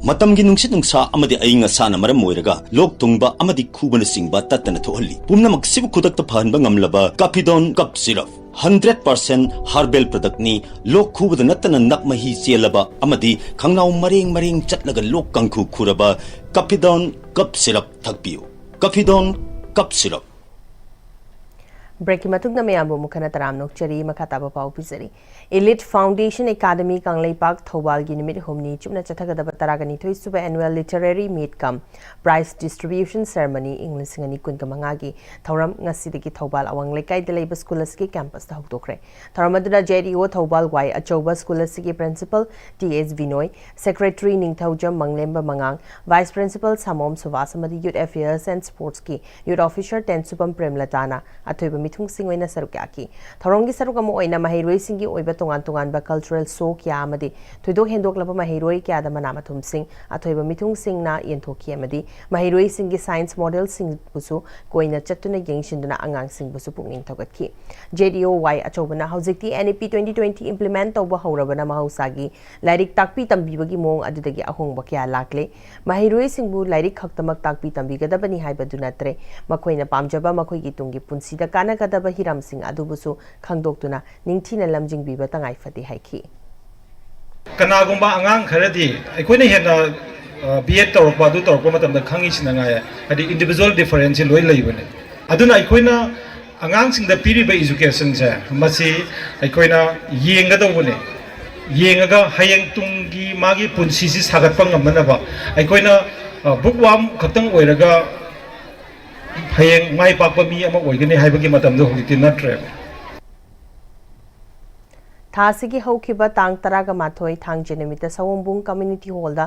ꯃꯇꯝꯒꯤ ꯅꯨꯡꯁꯤꯠ ꯅꯨꯡꯁꯥ ꯑꯃꯗꯤ ꯑꯏꯪ ꯑꯁꯥꯅ ꯃꯔꯝ ꯑꯣꯏꯔꯒ ꯂꯣꯛ ꯊꯨꯡꯕ ꯑꯃꯗꯤ ꯈꯨꯕꯅꯆꯤꯡꯕ ꯇꯠꯇꯅ ꯊꯣꯛꯍꯜꯂꯤ꯫ ꯄꯨꯝꯅꯃꯛꯁꯤꯕꯨ ꯈꯨꯗꯛꯇ ꯐꯍꯟꯕ ꯉꯝꯂꯕ ꯀꯥꯐꯤꯗꯣꯟ cup syrup. Hundred percent herbal ꯄ꯭ꯔꯗꯛꯅꯤ꯫ ꯂꯣꯛ ꯈꯨꯕꯗ ꯅꯠꯇꯅ ꯅꯞ ꯃꯍꯤ ꯆꯦꯜꯂꯕ ꯑꯃꯗꯤ ꯈꯪꯅꯥꯎ ꯃꯔꯦꯡ ꯃꯔꯦꯡ ꯆꯠꯂꯒ ꯂꯣꯛ ꯀꯥꯡꯈꯨ ꯈꯨꯔꯕ ꯀꯥꯐꯤꯗꯣꯟ ꯀꯞ ꯁꯤꯔꯞ ꯊꯛꯄꯤꯌꯨ꯫ ꯀꯥꯐꯤꯗꯣꯟ cup syrup. ꯕ꯭ꯔꯦꯛꯀꯤ ꯃꯇꯨꯡꯗ ꯃꯌꯥꯝꯕꯨ ꯑꯃꯨꯛ ꯍꯟꯅ ꯇꯔꯥꯝꯅ ꯑꯣꯛꯆꯔꯤ꯫ ꯃꯈꯥ ꯇꯥꯕ ꯄꯥꯎ ꯄꯤꯖꯔꯤ꯫ Elite Foundation Academy ꯀꯪꯂꯩꯄꯥꯛ ꯊꯧꯕꯥꯜꯒꯤ ꯅꯨꯃꯤꯠ ꯍꯨꯝꯅꯤ ꯆꯨꯞꯅ ꯆꯠꯊꯒꯗꯕ ꯇꯔꯥꯒ ꯅꯤꯊꯣꯏ ꯁꯨꯕ Annual Literary Meet cum Prize Distribution Ceremony ꯏꯪ ꯂꯤꯁꯤꯡ ꯑꯅꯤ ꯀꯨꯟꯒ ꯃꯉꯥꯒꯤ ꯊꯧꯔꯝ ꯉꯁꯤꯗꯒꯤ ꯊꯧꯕꯥꯜ ꯑꯋꯥꯡ ꯂꯩꯀꯥꯏꯗ ꯂꯩꯕ ꯁ꯭ꯀꯨꯜ ꯑꯁꯤꯒꯤ ꯀꯦꯝꯄꯁꯇ ꯍꯧꯗꯣꯛꯈ꯭ꯔꯦ꯫ ꯊꯧꯔꯝ ꯑꯗꯨꯗ J D O ꯊꯧꯕꯥꯜ ꯋꯥꯏ ꯑꯆꯧꯕ ꯁ꯭ꯀꯨꯜ ꯑꯁꯤꯒꯤ Principal T S ꯕꯤꯅꯣꯏ, Secretary ꯅꯤꯡꯊꯧꯖꯝ ꯃꯪꯂꯦꯝꯕ ꯃꯉꯥꯡ, Vice Principal ꯁꯥꯃꯣꯝ ꯁꯨꯕꯥꯁ ꯑꯃꯗꯤ Youth Affairs and Sportsꯀꯤ Youth Officer ꯇꯦꯟꯁꯨꯄꯝ ꯄ꯭ꯔꯦꯝꯂꯇꯥꯅ ꯑꯊꯣꯏꯕ ꯃꯤꯊꯨꯡꯁꯤꯡ ꯑꯣꯏꯅ ꯁꯔꯨꯛ ꯌꯥꯈꯤ꯫ ꯊꯧꯔꯝꯒꯤ ꯁꯔꯨꯛ ꯑꯃ ꯑꯣꯏꯅ ꯃꯍꯩꯔꯣꯏꯁꯤꯡꯒꯤ ꯑꯣꯏꯕ ꯇꯣꯉꯥꯟ ꯇꯣꯉꯥꯟꯕ cultural show ꯀꯌꯥ ꯑꯃꯗꯤ ꯊꯣꯏꯗꯣꯛ ꯍꯦꯟꯗꯣꯛꯂꯕ ꯃꯍꯩꯔꯣꯏ ꯀꯌꯥꯗ ꯃꯅꯥ ꯃꯊꯨꯝꯁꯤꯡ ꯑꯊꯣꯏꯕ ꯃꯤꯊꯨꯡꯁꯤꯡꯅ ꯌꯦꯟꯊꯣꯛꯈꯤ ꯑꯃꯗꯤ ꯃꯍꯩꯔꯣꯏꯁꯤꯡꯒꯤ science modelꯁꯤꯡꯕꯨꯁꯨ ꯀꯣꯏꯅ ꯆꯠꯇꯨꯅ ꯌꯦꯡꯁꯤꯟꯗꯨꯅ ꯑꯉꯥꯡꯁꯤꯡꯕꯨꯁꯨ ꯄꯨꯛꯅꯤꯡ ꯊꯧꯒꯠꯈꯤ꯫ J D O ꯋꯥꯏ ꯑꯆꯧꯕꯅ ꯍꯧꯖꯤꯛꯇꯤ N E P twenty twenty implement ꯇꯧꯕ ꯍꯧꯔꯕꯅ ꯃꯍꯧꯁꯥꯒꯤ ꯂꯥꯏꯔꯤꯛ ꯇꯥꯛꯄꯤ ꯇꯝꯕꯤꯕꯒꯤ ꯃꯑꯣꯡ ꯑꯗꯨꯗꯒꯤ ꯑꯍꯣꯡꯕ ꯀꯌꯥ ꯂꯥꯛꯂꯦ꯫ ꯃꯍꯩꯔꯣꯏꯁꯤꯡꯕꯨ ꯂꯥꯏꯔꯤꯛ ꯈꯛꯇꯃꯛ ꯇꯥꯛꯄꯤ ꯇꯝꯕꯤꯒꯗꯕꯅꯤ ꯍꯥꯏꯕꯗꯨ ꯅꯠꯇ꯭ꯔꯦ, ꯃꯈꯣꯏꯅ ꯄꯥꯝꯖꯕ ꯃꯈꯣꯏꯒꯤ ꯇꯨꯡꯒꯤ ꯄꯨꯟꯁꯤꯗ ꯀꯥꯟꯅꯒꯗꯕ ꯍꯤꯔꯝꯁꯤꯡ ꯑꯗꯨꯕꯨꯁꯨ ꯈꯪꯗꯣꯛꯇꯨꯅ ꯅꯤꯡꯊꯤꯅ ꯂꯝꯖꯤꯡꯕꯤꯕ ꯇꯉꯥꯏ ꯐꯗꯦ ꯍꯥꯏꯈꯤ꯫ ꯀꯅꯥꯒꯨꯝꯕ ꯑꯉꯥꯡ ꯈꯔꯗꯤ ꯑꯩꯈꯣꯏꯅ ꯍꯦꯟꯅ B.Ed ꯇꯧꯔꯛꯄ ꯑꯗꯨ ꯇꯧꯔꯛꯄ ꯃꯇꯝꯗ ꯈꯪꯉꯤꯁꯤꯅ ꯉꯥꯏ, ꯍꯥꯏꯗꯤ individual differenceꯁꯤ ꯂꯣꯏ ꯂꯩꯕꯅꯦ꯫ ꯑꯗꯨꯅ ꯑꯩꯈꯣꯏꯅ ꯑꯉꯥꯡꯁꯤꯡꯗ ꯄꯤꯔꯤꯕ educationꯁꯦ ꯃꯁꯤ ꯑꯩꯈꯣꯏꯅ ꯌꯦꯡꯒꯗꯧꯕꯅꯦ꯫ ꯌꯦꯡꯉꯒ ꯍꯌꯦꯡ ꯇꯨꯡꯒꯤ ꯃꯥꯒꯤ ꯄꯨꯟꯁꯤꯁꯤ ꯁꯥꯒꯠꯄ ꯉꯝꯅꯅꯕ ꯑꯩꯈꯣꯏꯅ bookworm ꯈꯛꯇꯪ ꯑꯣꯏꯔꯒ ꯍꯌꯦꯡ ꯃꯥꯏ ꯄꯥꯛꯄ ꯃꯤ ꯑꯃ ꯑꯣꯏꯒꯅꯤ ꯍꯥꯏꯕꯒꯤ ꯃꯇꯝꯗꯣ ꯍꯧꯖꯤꯛꯇꯤ ꯅꯠꯇ꯭ꯔꯦꯕ꯫ ꯊꯥ ꯑꯁꯤꯒꯤ ꯍꯧꯈꯤꯕ ꯇꯥꯡ ꯇꯔꯥꯒ ꯃꯥꯊꯣꯏ ꯊꯥꯡꯖ ꯅꯨꯃꯤꯠꯇ ꯁꯑꯣꯝꯕꯨꯡ Community Hallꯗ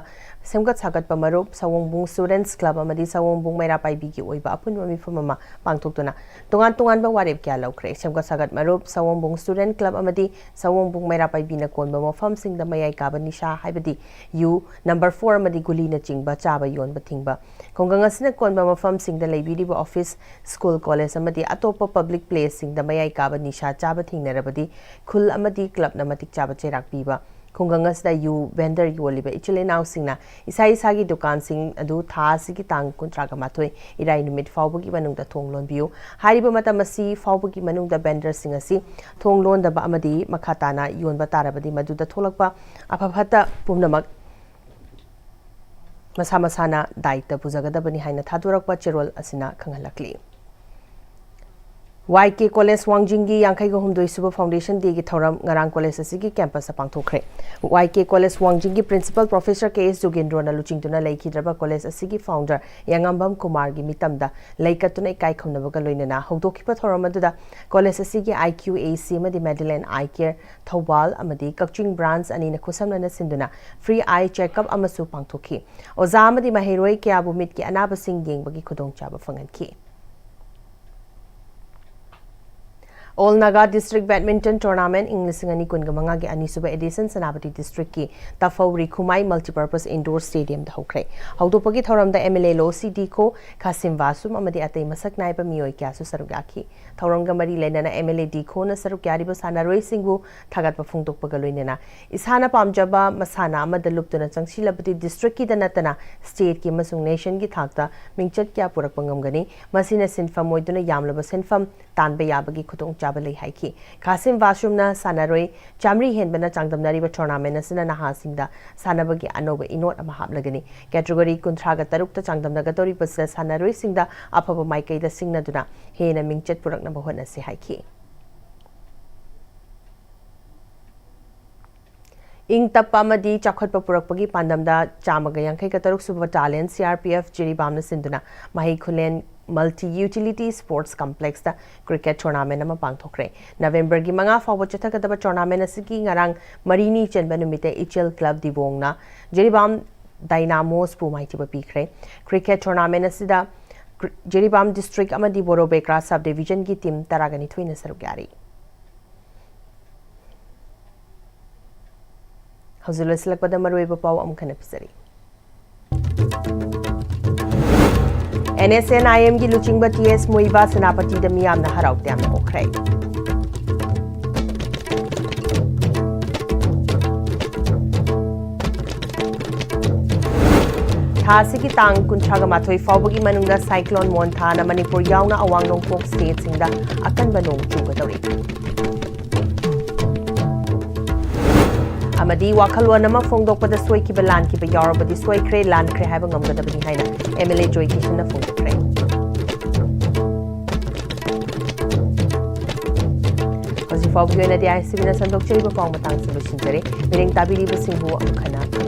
ꯁꯦꯝꯒꯠ ꯁꯥꯒꯠꯄ ꯃꯔꯨꯞ ꯁꯑꯣꯝꯕꯨꯡ Students Club ꯑꯃꯗꯤ ꯁꯑꯣꯝꯕꯨꯡ ꯃꯩꯔꯥ ꯄꯥꯏꯕꯤꯒꯤ ꯑꯣꯏꯕ ꯑꯄꯨꯟꯕ ꯃꯤꯐꯝ ꯑꯃ ꯄꯥꯡꯊꯣꯛꯇꯨꯅ ꯇꯣꯉꯥꯟ ꯇꯣꯉꯥꯟꯕ ꯋꯥꯔꯦꯞ ꯀꯌꯥ ꯂꯧꯈ꯭ꯔꯦ꯫ ꯁꯦꯝꯒꯠ ꯁꯥꯒꯠ ꯃꯔꯨꯞ ꯁꯑꯣꯝꯕꯨꯡ Student Club ꯑꯃꯗꯤ ꯁꯑꯣꯝꯕꯨꯡ ꯃꯩꯔꯥ ꯄꯥꯏꯕꯤꯅ ꯀꯣꯟꯕ ꯃꯐꯝꯁꯤꯡꯗ ꯃꯌꯥꯏ ꯀꯥꯕ ꯅꯤꯁꯥ ꯍꯥꯏꯕꯗꯤ ꯌꯨ, number four ꯑꯃꯗꯤ ꯒꯨꯂꯤꯅꯆꯤꯡꯕ ꯆꯥꯕ ꯌꯣꯟꯕ ꯊꯤꯡꯕ, ꯈꯨꯡꯒꯪ ꯑꯁꯤꯅ ꯀꯣꯟꯕ ꯃꯐꯝꯁꯤꯡꯗ ꯂꯩꯕꯤꯔꯤꯕ office, school, college ꯑꯃꯗꯤ ꯑꯇꯣꯞꯄ public placeꯁꯤꯡꯗ ꯃꯌꯥꯏ ꯀꯥꯕ ꯅꯤꯁꯥ ꯆꯥꯕ ꯊꯦꯡꯅꯔꯕꯗꯤ ꯈꯨꯜ ꯑꯃꯗꯤ clubꯅ ꯃꯇꯤꯛ ꯆꯥꯕ ꯆꯩꯔꯥꯛ ꯄꯤꯕ, ꯈꯨꯡꯒꯪ ꯑꯁꯤꯗ ꯌꯨ vendor ꯌꯣꯜꯂꯤꯕ ꯏꯆꯤꯜ ꯏꯅꯥꯎꯁꯤꯡꯅ ꯏꯁꯥ ꯏꯁꯥꯒꯤ ꯗꯨꯀꯥꯟꯁꯤꯡ ꯑꯗꯨ ꯊꯥ ꯑꯁꯤꯒꯤ ꯇꯥꯡ ꯀꯨꯟꯊ꯭ꯔꯥꯒ ꯃꯥꯊꯣꯏ ꯏꯔꯥꯏ ꯅꯨꯃꯤꯠ ꯐꯥꯎꯕꯒꯤ ꯃꯅꯨꯡꯗ ꯊꯣꯡ ꯂꯣꯟꯕꯤꯌꯨ꯫ ꯍꯥꯏꯔꯤꯕ ꯃꯇꯝ ꯑꯁꯤ ꯐꯥꯎꯕꯒꯤ ꯃꯅꯨꯡꯗ vendorꯁꯤꯡ ꯑꯁꯤ ꯊꯣꯡ ꯂꯣꯟꯗꯕ ꯑꯃꯗꯤ ꯃꯈꯥ ꯇꯥꯅ ꯌꯣꯟꯕ ꯇꯥꯔꯕꯗꯤ ꯃꯗꯨꯗ ꯊꯣꯛꯂꯛꯄ ꯑꯐ ꯐꯠꯇ ꯄꯨꯝꯅꯃꯛ ꯃꯁꯥ ꯃꯁꯥꯅ ꯗꯥꯏꯇ ꯄꯨꯖꯒꯗꯕꯅꯤ ꯍꯥꯏꯅ ꯊꯥꯗꯣꯔꯛꯄ ꯆꯦꯔꯣꯜ ꯑꯁꯤꯅ ꯈꯪꯍꯜꯂꯛꯂꯤ꯫ ꯋꯥꯏ ꯀꯦ ꯀꯣꯂꯦꯖ ꯋꯥꯡꯖꯤꯡꯒꯤ ꯌꯥꯡꯈꯩꯒ ꯍꯨꯝꯗꯣꯏ ꯁꯨꯕ ꯐꯥꯎꯟꯗꯦꯁꯟ ꯗꯦꯒꯤ ꯊꯧꯔꯝ ꯉꯔꯥꯡ ꯀꯣꯂꯦꯖ ꯑꯁꯤꯒꯤ ꯀꯦꯝꯄꯁꯇ ꯄꯥꯡꯊꯣꯛꯈ꯭ꯔꯦ꯫ ꯋꯥꯏ ꯀꯦ ꯀꯣꯂꯦꯖ ꯋꯥꯡꯖꯤꯡꯒꯤ ꯄ꯭ꯔꯤꯟꯁꯤꯄꯜ ꯄ꯭ꯔꯣꯐꯦꯁꯔ ꯀꯦ ꯑꯦꯁ ꯖꯨꯒꯦꯟꯗ꯭ꯔꯣꯅ ꯂꯨꯆꯤꯡꯗꯨꯅ ꯂꯩꯈꯤꯗ꯭ꯔꯕ ꯀꯣꯂꯦꯖ ꯑꯁꯤꯒꯤ ꯐꯥꯎꯟꯗꯔ ꯌꯥꯉꯥꯝꯕꯝ ꯀꯨꯃꯥꯔꯒꯤ ꯃꯤꯇꯝꯗ ꯂꯩ ꯀꯠꯇꯨꯅ ꯏꯀꯥꯏ ꯈꯨꯝꯅꯕꯒ ꯂꯣꯏꯅꯅ ꯍꯧꯗꯣꯛꯈꯤꯕ ꯊꯧꯔꯝ ꯑꯗꯨꯗ ꯀꯣꯂꯦꯖ ꯑꯁꯤꯒꯤ ꯑꯥꯏ ꯀ꯭ꯌꯨ ꯑꯦ ꯁꯤ ꯑꯃꯗꯤ ꯃꯦꯗꯤꯂꯦꯟ ꯑꯥꯏ ꯀꯦꯌꯔ ꯊꯧꯕꯥꯜ ꯑꯃꯗꯤ ꯀꯛꯆꯤꯡ ꯕ꯭ꯔꯥꯟꯆ ꯑꯅꯤꯅ ꯈꯨꯠꯁꯝꯅꯅ ꯁꯤꯟꯗꯨꯅ ꯐ꯭ꯔꯤ ꯑꯥꯏ ꯆꯦꯛꯑꯞ ꯑꯃꯁꯨ ꯄꯥꯡꯊꯣꯛꯈꯤ꯫ ꯑꯣꯖꯥ ꯑꯃꯗꯤ ꯃꯍꯩꯔꯣꯏ ꯀꯌꯥꯕꯨ ꯃꯤꯠꯀꯤ ꯑꯅꯥꯕꯁꯤꯡ ꯌꯦꯡꯕꯒꯤ ꯈꯨꯗꯣꯡꯆꯥꯕ ꯐꯪꯍꯟꯈꯤ꯫ All Naga district badminton tournament ꯏꯪ ꯂꯤꯁꯤꯡ ꯑꯅꯤ ꯀꯨꯟꯒ ꯃꯉꯥꯒꯤ ꯑꯅꯤꯁꯨꯕ ꯑꯦꯗꯤꯁꯟ ꯁꯦꯅꯥꯄꯇꯤ ꯗꯤꯁꯇ꯭ꯔꯤꯛꯀꯤ ꯇꯐꯧ ꯔꯤꯈꯨꯃꯥꯏ ꯃꯜꯇꯤꯄꯔꯄꯁ ꯏꯟꯗꯣꯔ ꯁ꯭ꯇꯦꯗꯤꯌꯝꯗ ꯍꯧꯈ꯭ꯔꯦ꯫ ꯍꯧꯗꯣꯛꯄꯒꯤ ꯊꯧꯔꯝꯗ ꯑꯦꯝ ꯑꯦꯜ ꯑꯦ ꯂꯣꯁꯤ ꯗꯤꯈꯣ, ꯈꯥꯁꯤꯝ ꯕꯥꯁꯨꯝ ꯑꯃꯗꯤ ꯑꯇꯩ ꯃꯁꯛ ꯅꯥꯏꯕ ꯃꯤꯑꯣꯏ ꯀꯌꯥꯁꯨ ꯁꯔꯨꯛ ꯌꯥꯈꯤ꯫ ꯊꯧꯔꯝꯒ ꯃꯔꯤ ꯂꯩꯅꯅ ꯑꯦꯝ ꯑꯦꯜ ꯑꯦ ꯗꯤꯈꯣꯅ ꯁꯔꯨꯛ ꯌꯥꯔꯤꯕ ꯁꯥꯟꯅꯔꯣꯏꯁꯤꯡꯕꯨ ꯊꯥꯒꯠꯄ ꯐꯣꯡꯗꯣꯛꯄꯒ ꯂꯣꯏꯅꯅ ꯏꯁꯥꯅ ꯄꯥꯝꯖꯕ ꯃꯁꯥꯟꯅ ꯑꯃꯗ ꯂꯨꯞꯇꯨꯅ ꯆꯪꯁꯤꯜꯂꯕꯗꯤ ꯗꯤꯁꯇ꯭ꯔꯤꯛꯀꯤꯗ ꯅꯠꯇꯅ ꯁ꯭ꯇꯦꯠꯀꯤ ꯑꯃꯁꯨꯡ ꯅꯦꯁꯟꯒꯤ ꯊꯥꯛꯇ ꯃꯤꯡꯆꯠ ꯀꯌꯥ ꯄꯨꯔꯛꯄ ꯉꯝꯒꯅꯤ꯫ ꯃꯁꯤꯅ ꯁꯤꯟꯐꯝ ꯑꯣꯏꯗꯨꯅ ꯌꯥꯝꯂꯕ ꯁꯦꯟꯐꯝ ꯇꯥꯟꯕ ꯌꯥꯕꯒꯤ ꯈꯨꯗꯣꯡꯆꯥꯕ ꯂꯩ ꯍꯥꯏꯈꯤ꯫ ꯈꯥꯁꯤꯝ ꯕꯥꯁꯨꯝꯅ ꯁꯥꯟꯅꯔꯣꯏ ꯆꯥꯃꯔꯤ ꯍꯦꯟꯕꯅ ꯆꯥꯡꯗꯝꯅꯔꯤꯕ ꯇꯣꯔꯅꯥꯃꯦꯟ ꯑꯁꯤꯅ ꯅꯍꯥꯁꯤꯡꯗ ꯁꯥꯟꯅꯕꯒꯤ ꯑꯅꯧꯕ ꯏꯅꯣꯠ ꯑꯃ ꯍꯥꯞꯂꯒꯅꯤ꯫ ꯀꯦꯇꯒꯣꯔꯤ ꯀꯨꯟꯊ꯭ꯔꯥꯒ ꯇꯔꯨꯛꯇ ꯆꯥꯡꯗꯝꯅꯒꯗꯧꯔꯤꯕꯁꯤꯗ ꯁꯥꯟꯅꯔꯣꯏꯁꯤꯡꯗ ꯑꯐꯕ ꯃꯥꯏꯀꯩꯗ ꯁꯤꯡꯅꯗꯨꯅ ꯍꯦꯟꯅ ꯃꯤꯡꯆꯠ ꯄꯨꯔꯛꯅꯕ ꯍꯣꯠꯅꯁꯤ ꯍꯥꯏꯈꯤ꯫ ꯏꯪ ꯇꯞꯄ ꯑꯃꯗꯤ ꯆꯥꯎꯈꯠꯄ ꯄꯨꯔꯛꯄꯒꯤ ꯄꯥꯟꯗꯝꯗ ꯆꯥꯝꯃꯒ ꯌꯥꯡꯈꯩꯒ ꯇꯔꯨꯛ ꯁꯨꯕ ꯕꯇꯥꯂꯤꯌꯟ ꯁꯤ ꯑꯥꯔ ꯄꯤ ꯑꯦꯐ ꯖꯤꯔꯤꯕꯥꯝꯅ ꯁꯤꯟꯗꯨꯅ ꯃꯍꯩ ꯈꯨꯂꯦꯟ ꯃꯜꯇꯤ ꯌꯨꯇꯤꯂꯤꯇꯤ ꯁ꯭ꯄꯣꯔꯠꯁ ꯀꯝꯄ꯭ꯂꯦꯛꯁꯇ ꯀ꯭ꯔꯤꯀꯦꯠ ꯇꯣꯔꯅꯥꯃꯦꯟ ꯑꯃ ꯄꯥꯡꯊꯣꯛꯈ꯭ꯔꯦ꯫ ꯅꯕꯦꯝꯕꯔꯒꯤ ꯃꯉꯥ ꯐꯥꯎꯕ ꯆꯠꯊꯒꯗꯕ ꯇꯣꯔꯅꯥꯃꯦꯟ ꯑꯁꯤꯒꯤ ꯉꯔꯥꯡ ꯃꯔꯤꯅꯤ ꯆꯟꯕ ꯅꯨꯃꯤꯠꯇ ꯏꯆꯦꯜ ꯀ꯭ꯂꯕ ꯗꯤꯕꯣꯡꯅ ꯖꯤꯔꯤꯕꯥꯝ ꯗꯥꯏꯅꯥꯃꯣꯁꯄꯨ ꯃꯥꯏꯊꯤꯕ ꯄꯤꯈ꯭ꯔꯦ꯫ ꯀ꯭ꯔꯤꯀꯦꯠ ꯇꯣꯔꯅꯥꯃꯦꯟ ꯑꯁꯤꯗ ꯀ꯭ꯔꯤ-, ꯖꯤꯔꯤꯕꯥꯝ ꯗꯤꯁꯇ꯭ꯔꯤꯛ ꯑꯃꯗꯤ ꯕꯣꯔꯣꯕꯦꯀ꯭ꯔꯥ ꯁꯕ ꯗꯤꯕꯤꯖꯟꯒꯤ ꯇꯤꯝ ꯇꯔꯥꯒ ꯅꯤꯊꯣꯏꯅ ꯁꯔꯨꯛ ꯌꯥꯔꯤ꯫ ꯍꯧꯖꯤꯛ ꯂꯣꯏꯁꯤꯜꯂꯛꯄꯗ ꯃꯔꯨꯑꯣꯏꯕ ꯄꯥꯎ ꯑꯃꯨꯛ ꯍꯟꯅ ꯄꯤꯖꯔꯤ꯫ ꯑꯦꯟ ꯑꯦꯁ ꯑꯦꯟ ꯑꯥꯏ ꯑꯦꯝꯒꯤ ꯂꯨꯆꯤꯡꯕ ꯇꯤ ꯑꯦꯁ ꯃꯨꯏꯕꯥ ꯁꯦꯅꯥꯄꯇꯤꯗ ꯃꯤꯌꯥꯝꯅ ꯍꯔꯥꯎ ꯇꯌꯥꯝꯅ ꯑꯣꯛꯈ꯭ꯔꯦ꯫ ꯊꯥ ꯑꯁꯤꯒꯤ ꯇꯥꯡ ꯀꯨꯟꯊ꯭ꯔꯥꯒ ꯃꯥꯊꯣꯏ ꯐꯥꯎꯕꯒꯤ ꯃꯅꯨꯡꯗ ꯁꯥꯏꯀ꯭ꯂꯣꯟ ꯃꯣꯟꯊꯥꯅ ꯃꯅꯤꯄꯨꯔ ꯌꯥꯎꯅ ꯑꯋꯥꯡ ꯅꯣꯡꯄꯣꯛ ꯁ꯭ꯇꯦꯠꯁꯤꯡꯗ ꯑꯀꯟꯕ ꯅꯣꯡ ꯆꯨꯒꯗꯧꯔꯤ꯫ ꯑꯃꯗꯤ ꯋꯥꯈꯜꯂꯣꯟ ꯑꯃ ꯐꯣꯡꯗꯣꯛꯄꯗ ꯁꯣꯏꯈꯤꯕ ꯂꯥꯟꯈꯤꯕ ꯌꯥꯎꯔꯕꯗꯤ ꯁꯣꯏꯈ꯭ꯔꯦ, ꯂꯥꯟꯈ꯭ꯔꯦ ꯍꯥꯏꯕ ꯉꯝꯒꯗꯕꯅꯤ ꯍꯥꯏꯅ ꯑꯦꯝ ꯑꯦꯜ ꯑꯦ ꯖꯣꯏ ꯀꯤꯁꯟꯅ ꯐꯣꯡꯗꯣꯛꯈ꯭ꯔꯦ꯫ ꯍꯧꯖꯤꯛ ꯐꯥꯎꯕꯒꯤ ꯑꯣꯏꯅꯗꯤ ꯑꯥꯏ ꯑꯦꯁ ꯇꯤ ꯚꯤꯅ ꯁꯟꯗꯣꯛꯆꯔꯤꯕ ꯄꯥꯎ ꯃꯇꯥꯡꯁꯤꯡ ꯂꯣꯏꯁꯤꯟꯖꯔꯦ꯫ ꯃꯤꯠꯌꯦꯡ ꯇꯥꯕꯤꯔꯤꯕꯁꯤꯡꯕꯨ ꯑꯃꯨꯛ ꯍꯟꯅ